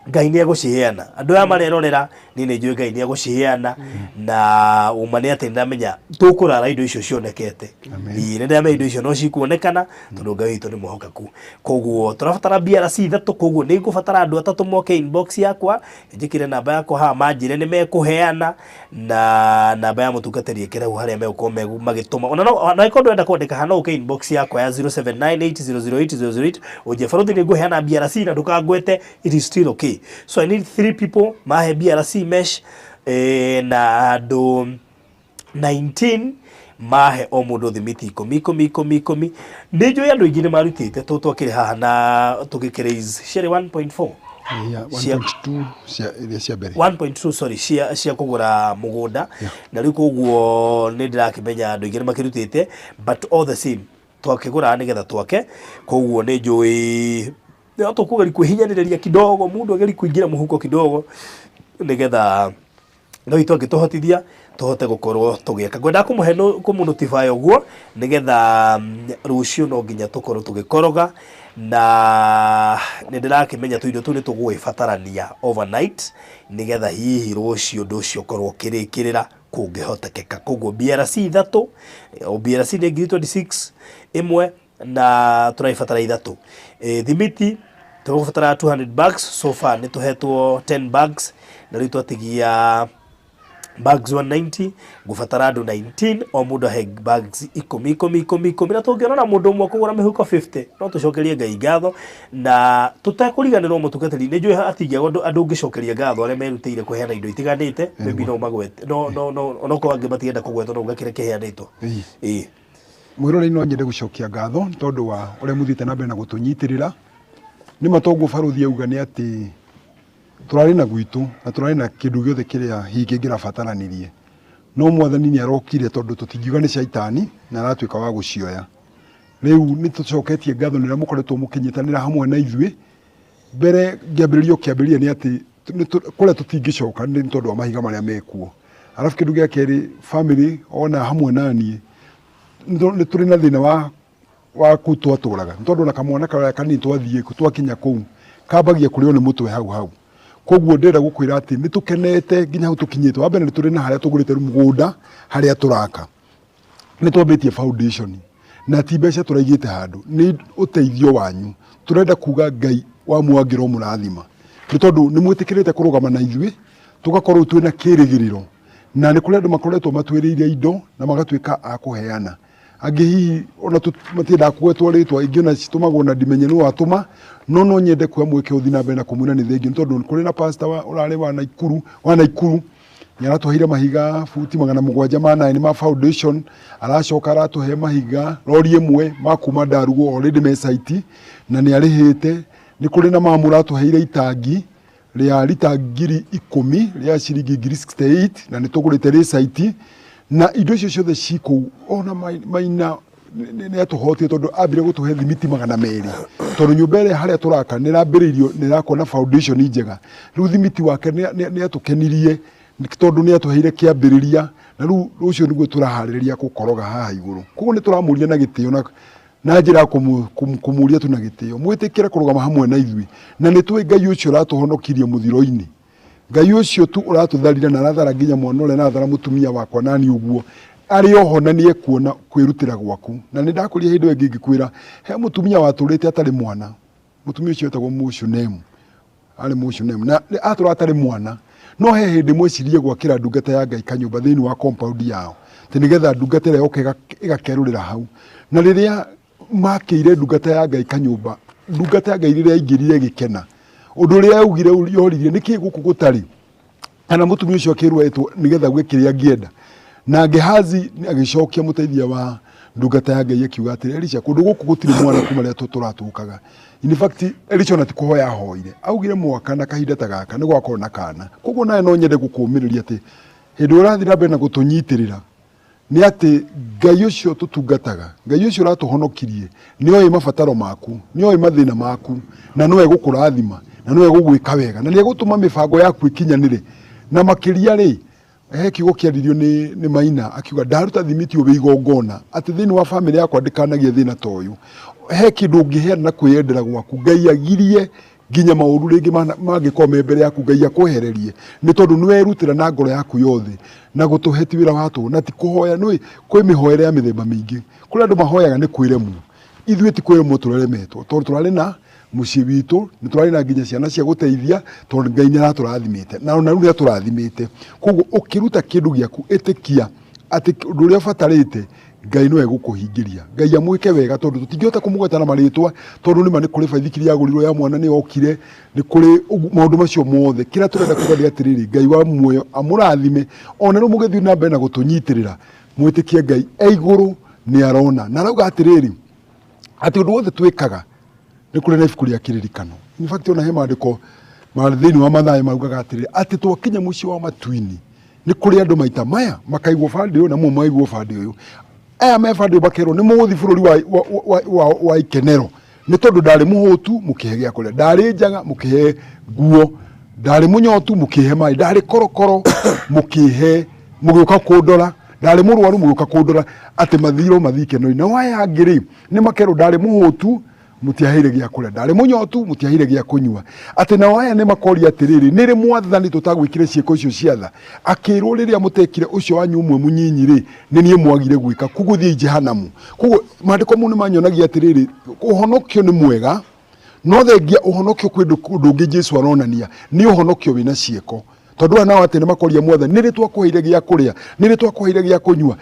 Ngai nĩ egũciheana. Andũ aya marerorera, niĩ nĩ njũĩ Ngai nĩ egũciheana, na ũma nĩ atĩ ndamenya tũkũrara indo icio cionekete. Ĩĩ, nĩ ndĩramenya indo icio no cikuonekana tondũ Ngai witũ nĩ mwĩhokeku. Koguo tũrabatara BRC ithatũ, koguo nĩ ngũbatara andũ atatũ moke inbox yakwa, njĩkĩre namba yakwa haha, manjĩre nĩ mekũheana, na namba ya mũtungatĩri ĩkĩre hau harĩa megũkorwo magĩtũma. Ona no ona angĩkorwo ndũrenda kwandĩka haha, no ũke inbox yakwa ya 0798008008 ũnjĩre baruthi nĩ ngũheana BRC na ndũkangwete, it is still okay. So I need 3 people mahe BRC mesh, na andũ 19 mahe o mũndũ thimiti 10 10 10 10. Nĩ njũĩ andũ aingĩ nĩ marutĩte, tũ twakĩrĩ haha na tũgĩkĩraise ciarĩ 1.4. Yeah, 1.2 cia iria cia mbere. 1.2, sorry, cia kũgũra mũgũnda. Na rĩu koguo nĩ ndĩrakĩmenya andũ aingĩ nĩ makĩrutĩte, but all the same twakĩgũra nĩgetha twake. Koguo nĩ njũĩ no tũkũgeria kwĩhinyanĩrĩria kidogo, mũndũ agerie kũingĩra mũhuko kidogo nĩgetha no itũ angĩtũhotithia tũhote gũkorwo tũgĩaka. Ngwendaga kũmũhe kũmũ notify ũguo nĩgetha rũciũ no nginya tũkorwo tũgĩkoroga, na nĩ ndĩrakĩmenya tũindo tũu nĩ tũgũgĩbatarania overnight nĩgetha hihi rũciũ ũndũ ũcio ũkorwo ũkĩrĩkĩrĩra kũngĩhotekeka. Koguo BRC ithatũ, o BRC nĩ ngiri 26 ĩmwe. Na tũraibatara ithatũ. Thimiti tũgũbatara 200 bags, so far nĩ tũhetwo 10 bags na rĩu twatigia bags 190. Ngũbatara andũ 19, o mũndũ ahe bags ikũmi ikũmi ikũmi ikũmi, na tũngĩona na mũndũ ũmwe kũgũra mĩhuko 50 no tũcokerie Ngai ngatho na tũtekũriganĩrwo mũtungatĩri. Nĩ njũĩ hatingĩaga andũ ũngĩcokeria ngatho arĩa merutĩire kũheana indo itiganĩte, maybe no magwete, no onokorwo angĩ matienda kũgwetwo, no uga kĩrĩa kĩheanĩtwo. Ĩĩ. Mwĩrorei, no nyende gũcokia ngatho nĩ tondũ wa ũrĩa mũthiĩte na mbere na gũtũnyitĩrĩra. Nĩ ma toguo barũthi auga, nĩ atĩ tũrarĩ na gwitũ na tũrarĩ na kĩndũ gĩothe kĩrĩa hihi kĩngĩrabataranirie, no Mwathani nĩ arokire, tondũ tũtingiuga nĩ caitani na aratuĩka wa gũcioya. Rĩu nĩ tũcoketie ngatho nĩ ũrĩa mũkoretwo mũkĩnyitanĩra hamwe na ithuĩ. Mbere ngĩambĩrĩria kĩambĩrĩria nĩ atĩ kũrĩa tũtingĩcoka nĩ tondũ wa mahiga marĩa mekuo. Arabu kĩndũ gĩa kerĩ, family ona hamwe na niĩ nĩ tũrĩ na thĩna wa kũu twatũraga, nĩ tondũ ona kamwana karĩa kanini twathiĩ twakinya kũu kambagia kũrĩo nĩ mũtwe hau hau. Koguo ndĩrenda gũkwĩra atĩ nĩ tũkenete nginya hau tũkinyĩte. Wa mbere, nĩ tũrĩ na harĩa tũgũrĩte rĩu mũgũnda harĩa tũraka, nĩ twambĩtie foundation, na ti mbeca tũraigĩte handũ, nĩ ũteithio wanyu. Tũrenda kuga Ngai wa mwangĩro mũrathima, nĩ tondũ nĩ mwĩtĩkĩrĩte kũrũgama na ithuĩ, tũgakorwo twĩna kĩrĩgĩrĩro. Na nĩ kũrĩ andũ makoretwo matwĩrĩire indo na magatuĩka a kũheana, angĩ hihi ona matiendaga kũgwetwo rĩtwa, ingĩ ona citũmagwo na ndimenye nũ watũma. No nyende kuoya mweke ũthiĩ na mbere na kũmwĩra nĩ thengiũ, nĩ tondũ nĩ kũrĩ na pastor ũrarĩ wa Naikuru nĩ aratũheire mahiga buti 709 ma foundation. Aracoka aratũhe mahiga rori ĩmwe ma kuma Ndarugo, already me site na nĩ arĩhĩte. Nĩ kũrĩ na mamu ũratũheire itangi rĩa rita 10,000 rĩa ciringi 68,000 na nĩ tũgũrĩte rĩ site, na indo icio ciothe ci kũu. Ona Maina nĩ atũhotire, tondũ ambire gũtũhe thimiti 200, tondũ nyũmba ĩrĩa harĩa tũraka nĩ ĩrambĩrĩirio, nĩ ĩrakwo na foundation njega. Rĩu thimiti wake nĩ atũkenirie, tondũ nĩ atũheire kĩambĩrĩria, na rĩu rũciũ nĩguo tũraharĩrĩria gũkoroga haha igũrũ. Koguo nĩ tũramũria na gĩtĩo na njĩra ya kũmũria tu na gĩtĩo mwĩtĩkĩre kũrũgama hamwe na ithuĩ, na nĩ tũĩ Ngai ũcio ũratũhonokirie mũthiro-inĩ, Ngai ũcio tu ũratũtharire na arathara nginya mwana ũrĩa arathara mũtumia wakwa nani ũguo arĩ oho, na nĩ ekuona kwĩrutĩra gwaku. Na nĩ ndakũria hĩndĩ ĩyo ĩngĩ ngĩkwĩra he mũtumia watũrĩte atarĩ mwana. Mũtumia ũcio etagwo Mũshunemu, arĩ Mũshunemu na atũra atarĩ mwana, no he hĩndĩ mwecirie gwakĩra ndungata ya Ngai kanyũmba thĩinĩ wa compound yao, atĩ nĩgetha ndungata ĩrĩa yoka ĩgakerũrĩra hau. Na rĩrĩa makĩire ndungata ya Ngai kanyũmba, ndungata ya Ngai rĩrĩa yaingĩrire ĩgĩkena, ũndũ ũrĩa yaugire yoririe, nĩkĩ gũkũ gũtarĩ? Kana mũtumia ũcio akĩrwo etwo nĩgetha auge kĩrĩa angĩenda. Na Gehazi agĩcokia, mũteithia wa ndungata ya Ngai, akiuga atĩrĩ, "Elisha, kũndũ gũkũ gũtirĩ mwana kuma rĩrĩa tũratũkaga." In fact, Elisha ona ti kũhoya ahoire, augire mwaka na kahinda ta gaka nĩ gwakorwo na kana. Koguo nawe no nyende gũkũmĩrĩria atĩ hĩndĩ ĩrĩa ũrathiĩ na mbere na gũtũnyitĩrĩra, nĩ atĩ Ngai ũcio tũtungataga, Ngai ũcio ũratũhonokirie, nĩ oĩ mabataro maku, nĩ oĩ mathĩna maku, na no egũkũrathima na no egũgwĩka wega na nĩ egũtũma mĩbango yaku ĩkinyanĩre. Na makĩria rĩ, he kiugo kĩaririo nĩ Maina, akiuga, "Ndaruta thimiti ũyũ wĩ igongona atĩ thĩinĩ wa bamĩrĩ yakwa ndĩkanagie thĩna ta ũyũ." He kĩndũ ũngĩheana na kwĩyendera gwaku, Ngai agirie nginya maũru rĩngĩ mangĩkorwo me mbere yaku, Ngai akwehererie, nĩ tondũ nĩ werutĩra na ngoro yaku yothe. Na gũtũhe ti wĩra wa tũhũ na ti kũhoya. Nĩ kwĩ mĩhoere ya mĩthemba mĩingĩ. Kũrĩ andũ mahoyaga nĩ kwĩremwo, ithuĩ ti kwĩremwo tũraremetwo, tondũ tũrarĩ na mũciĩ witũ, nĩ tũrarĩ na nginya ciana cia gũteithia, tondũ Ngai nĩ aratũrathimĩte na ona rĩu nĩ atũrathimĩte. Koguo ũkĩruta kĩndũ gĩaku, ĩtĩkia atĩ ũndũ ũrĩa ũbatarĩte Ngai no egũkũhingĩria. Ngai amwĩke wega, tondũ tũtingĩhota kũmũgweta na marĩtwa, tondũ nĩma nĩ kũrĩ baithikiri yagũrirwo ya mwana nĩ yokire, nĩ kũrĩ maũndũ macio mothe. Kĩrĩa tũrenda kuga nĩ atĩrĩrĩ, Ngai wa muoyo amũrathime ona rĩu mũgĩthiĩ na mbere na gũtũnyitĩrĩra. Mwĩtĩkie Ngai e igũrũ nĩ arona, na arauga atĩrĩrĩ, atĩ ũndũ wothe twĩkaga nĩ kũrĩ na ibuku rĩa kĩririkano. In fact, ona he maandĩko ma thĩinĩ wa Mathayo maugaga atĩrĩrĩ, atĩ twakinya mũciĩ wa matu-inĩ nĩ kũrĩ andũ maita maya makaigwo bandĩ ũyũ na mo maigwo bandĩ ũyũ. Aya me bandĩ ũyũ makerwo nĩ mũgũthiĩ bũrũri wa ikenero, nĩ tondũ ndarĩ mũhũtu mũkĩhe gĩa kũrĩa, ndarĩ njaga mũkĩhe nguo, ndarĩ mũnyotu mũkĩhe maĩ, ndarĩ korokoro mũkĩhe, mũgĩũka kũndora, ndarĩ mũrwaru mũgĩũka kũndora, atĩ mathirwo mathiĩ ikeno-inĩ. Nao aya angĩ rĩ, nĩ makerwo, ndarĩ mũhũtu Mũtiaheire gĩa kũrĩa, ndarĩ mũnyotu, mũtiaheire gĩa kũnyua. Atĩ nao aya nĩ makoria atĩrĩrĩ, nĩ rĩ Mwathani tũtagwĩkire ciĩko icio cia tha? Akĩrwo, rĩrĩa mũtekire ũcio wanyu ũmwe mũnyinyi rĩ, nĩ niĩ mwagire gwĩka, koguo thiĩi Jehanamu. Koguo maandĩko mau nĩ manyonagia atĩrĩrĩ, ũhonokio nĩ mwega, no thengia ũhonokio kwĩ ũndũ ũngĩ Jesu aronania, nĩ ũhonokio wĩna ciĩko. Tondũ aya nao atĩ nĩ makoria Mwathani, nĩ rĩ twakũheire gĩa kũrĩa? Nĩ rĩ twakũheire gĩa kũnyua?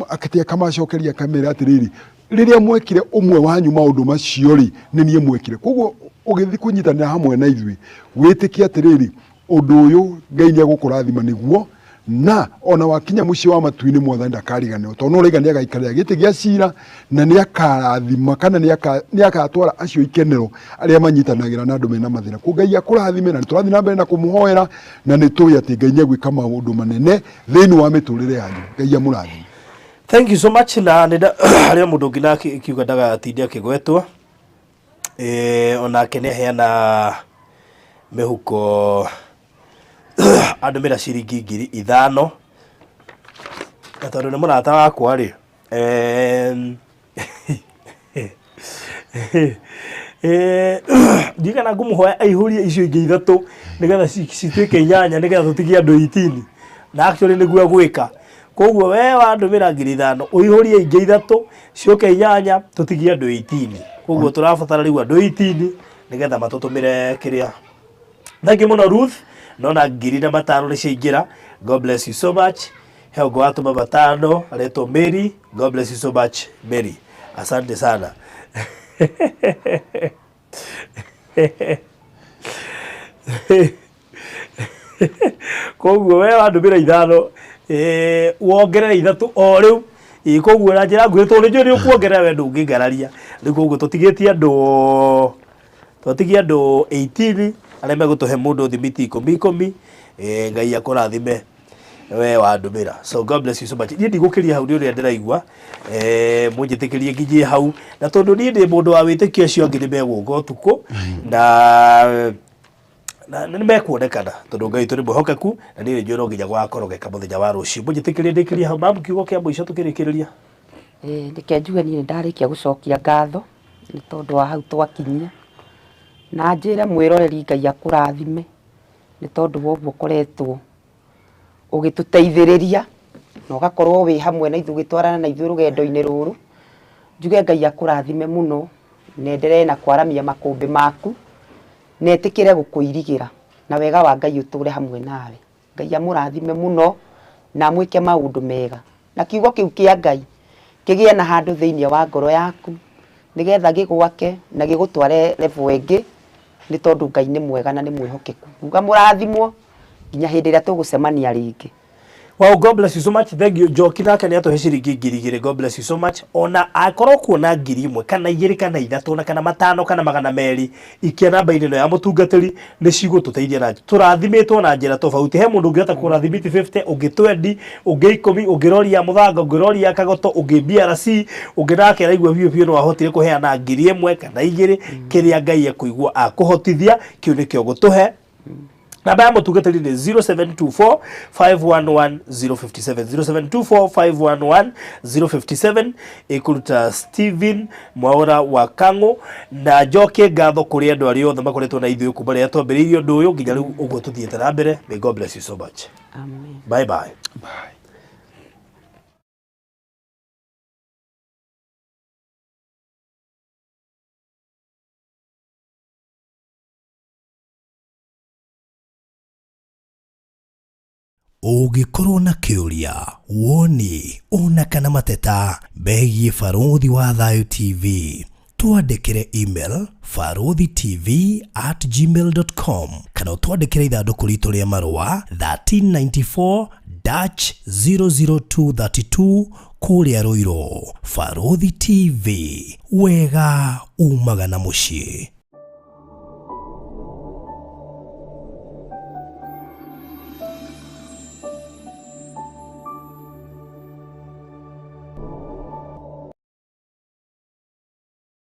Akĩte akamacokeria akamera atĩrĩrĩ, rĩrĩa mwekire ũmwe wanyu maũndũ macio rĩ, nĩ niĩ mwekire. Koguo ũgĩthiĩ kũnyitanĩra hamwe na ithuĩ, wĩtĩkie atĩrĩrĩ, ũndũ ũyũ Ngai nĩ egũkũrathima nĩguo, na ona wakinya mũciĩ wa matu-inĩ Mwathani ndakariganĩrwo, tondũ no ũraiga nĩ agaikarĩra gĩtĩ gĩa cira, na nĩ akarathima kana nĩ agatwara acio ikenero arĩa manyitanagĩra na andũ mena mathĩna. Koguo Ngai akũrathime, na nĩ tũrathiĩ na mbere na kũmũhoera, na nĩ tũĩ atĩ Ngai nĩ egwĩka maũndũ manene thĩinĩ wa mĩtũrĩre yanyu. Ngai amũrathime. Thank you so much na nĩ harĩ o mũndũ ũngĩ na akiuga ndagatinde akĩgwetwo. Eh, onake nĩ aheana mĩhuko andũmĩra ciringi 5,000 na tondũ nĩ mũrata wakwa rĩ, ndiũĩ kana ngũmũhoya aihũrie icio ingĩ ithatũ nĩgetha cituĩke inyanya nĩgetha tũtigie andũ 18 na actually nĩguo egwĩka. Koguo we wandũmĩra 5,000 ũihũrie ingĩ ithatũ ciũke inyanya tũtigie andũ 18. Koguo tũrabatara rĩu andũ 18 nĩgetha matũtũmĩre kĩrĩa. Thank you mũno Ruth, nona 5,000 nĩ ciaingĩra. God bless you so much. He ũngĩ watũma 5 aretwo Mary. God bless you so much Mary. Asante sana. Koguo we wandũmĩra 5, wongerere ithatũ o rĩu. Koguo na njĩra nguhĩ tondũ nĩ njũĩ nĩ ũkuongerera we ndũngĩngararia. Rĩu koguo tũtigĩtie andũ, twatigia andũ 18 arĩa megũtũhe mũndũ thimiti ikũmi ikũmi. Ngai akũrathime we wandũmĩra. So God bless you so much. Niĩ ndigũkĩria hau nĩ ũrĩa ndĩraigua. Mũnjĩtĩkĩrie nginyie hau, na tondũ niĩ ndĩ mũndũ wa wĩtĩkio, acio angĩ nĩ megũka ũtukũ na nĩ mekuonekana, tondũ Ngai witũ nĩ mwĩhokeku, na niĩ nĩ njũĩ no nginya gũgakorogeka mũthenya wa rũciũ. Mũnjĩtĩkĩrie ndĩkĩrie hau. Mamu, kiugo kĩa mũico tũkĩrĩkĩrĩria. Reke njuge niĩ nĩ ndarĩkia gũcokia ngatho nĩ tondũ wa hau twakinyia, na njĩre mwĩroreri Ngai akũrathime nĩ tondũ wa ũguo ũkoretwo ũgĩtũteithĩrĩria na ũgakorwo wĩ hamwe na ithuĩ ũgĩtwarana na ithuĩ rũgendo-inĩ rũrũ. Njuge Ngai akũrathime mũno na enderee na kwaramia makũmbĩ maku na etĩkĩre gũkũirigĩra, na wega wa Ngai ũtũre hamwe nawe. Ngai amũrathime mũno na amwĩke maũndũ mega, na kiugo kĩu kĩa Ngai kĩgĩe na handũ thĩinĩ wa ngoro yaku, nĩgetha gĩgwake na gĩgũtware level ĩngĩ, nĩ tondũ Ngai nĩ mwega na nĩ mwĩhokeku. Nguga mũrathimwo nginya hĩndĩ ĩrĩa tũgũcemania rĩngĩ. Wow, God bless you so much. Thank you. Njoki nake nĩ atũhe ciringi 2,000. God bless you so much. Ona akorwo kuona 1,000 kana 2 kana 3 na kana 5 kana 200 ikia namba-inĩ ĩno ya mũtungatĩri nĩ cigũtũteithia na tũrathimĩtwo na njĩra tofauti. He mũndũ ũngĩhota kũgũra thimiti 50, ũngĩ 20, ũngĩ 10, ũngĩ rori ya mũthanga, ũngĩ rori ya kagoto, ũngĩ BRC, ũngĩ nake araigua biũ biũ no ahotire kũheana 1,000 kana 2, kĩrĩa Ngai ekũigua akũhotithia kĩu nĩkĩo gũtũhe. Namba ya mũtungatĩri nĩ 0724 511 057, 0724 511 057, ĩkũruta Steven Mwaura wa Kang'ũ. Na njokie ngatho kũrĩ andũ arĩa othe makoretwo na ithuĩ kuma rĩrĩa twambĩrĩirie ũndũ ũyũ nginya rĩu ũguo tũthiĩte na mbere. May God bless you so much. Amen. Bye bye. Bye. Ũngĩkorwo na kĩũria, woni, ona kana mateta megiĩ Barũthi wa Thayũ TV, twandĩkĩre email baruthitv@gmail.com kana ũtwandĩkĩre ithandũkũ ritũ rĩa marũa 1394 dash 00232 kũrĩa Ruiru. Barũthi TV, wega umaga na mũciĩ.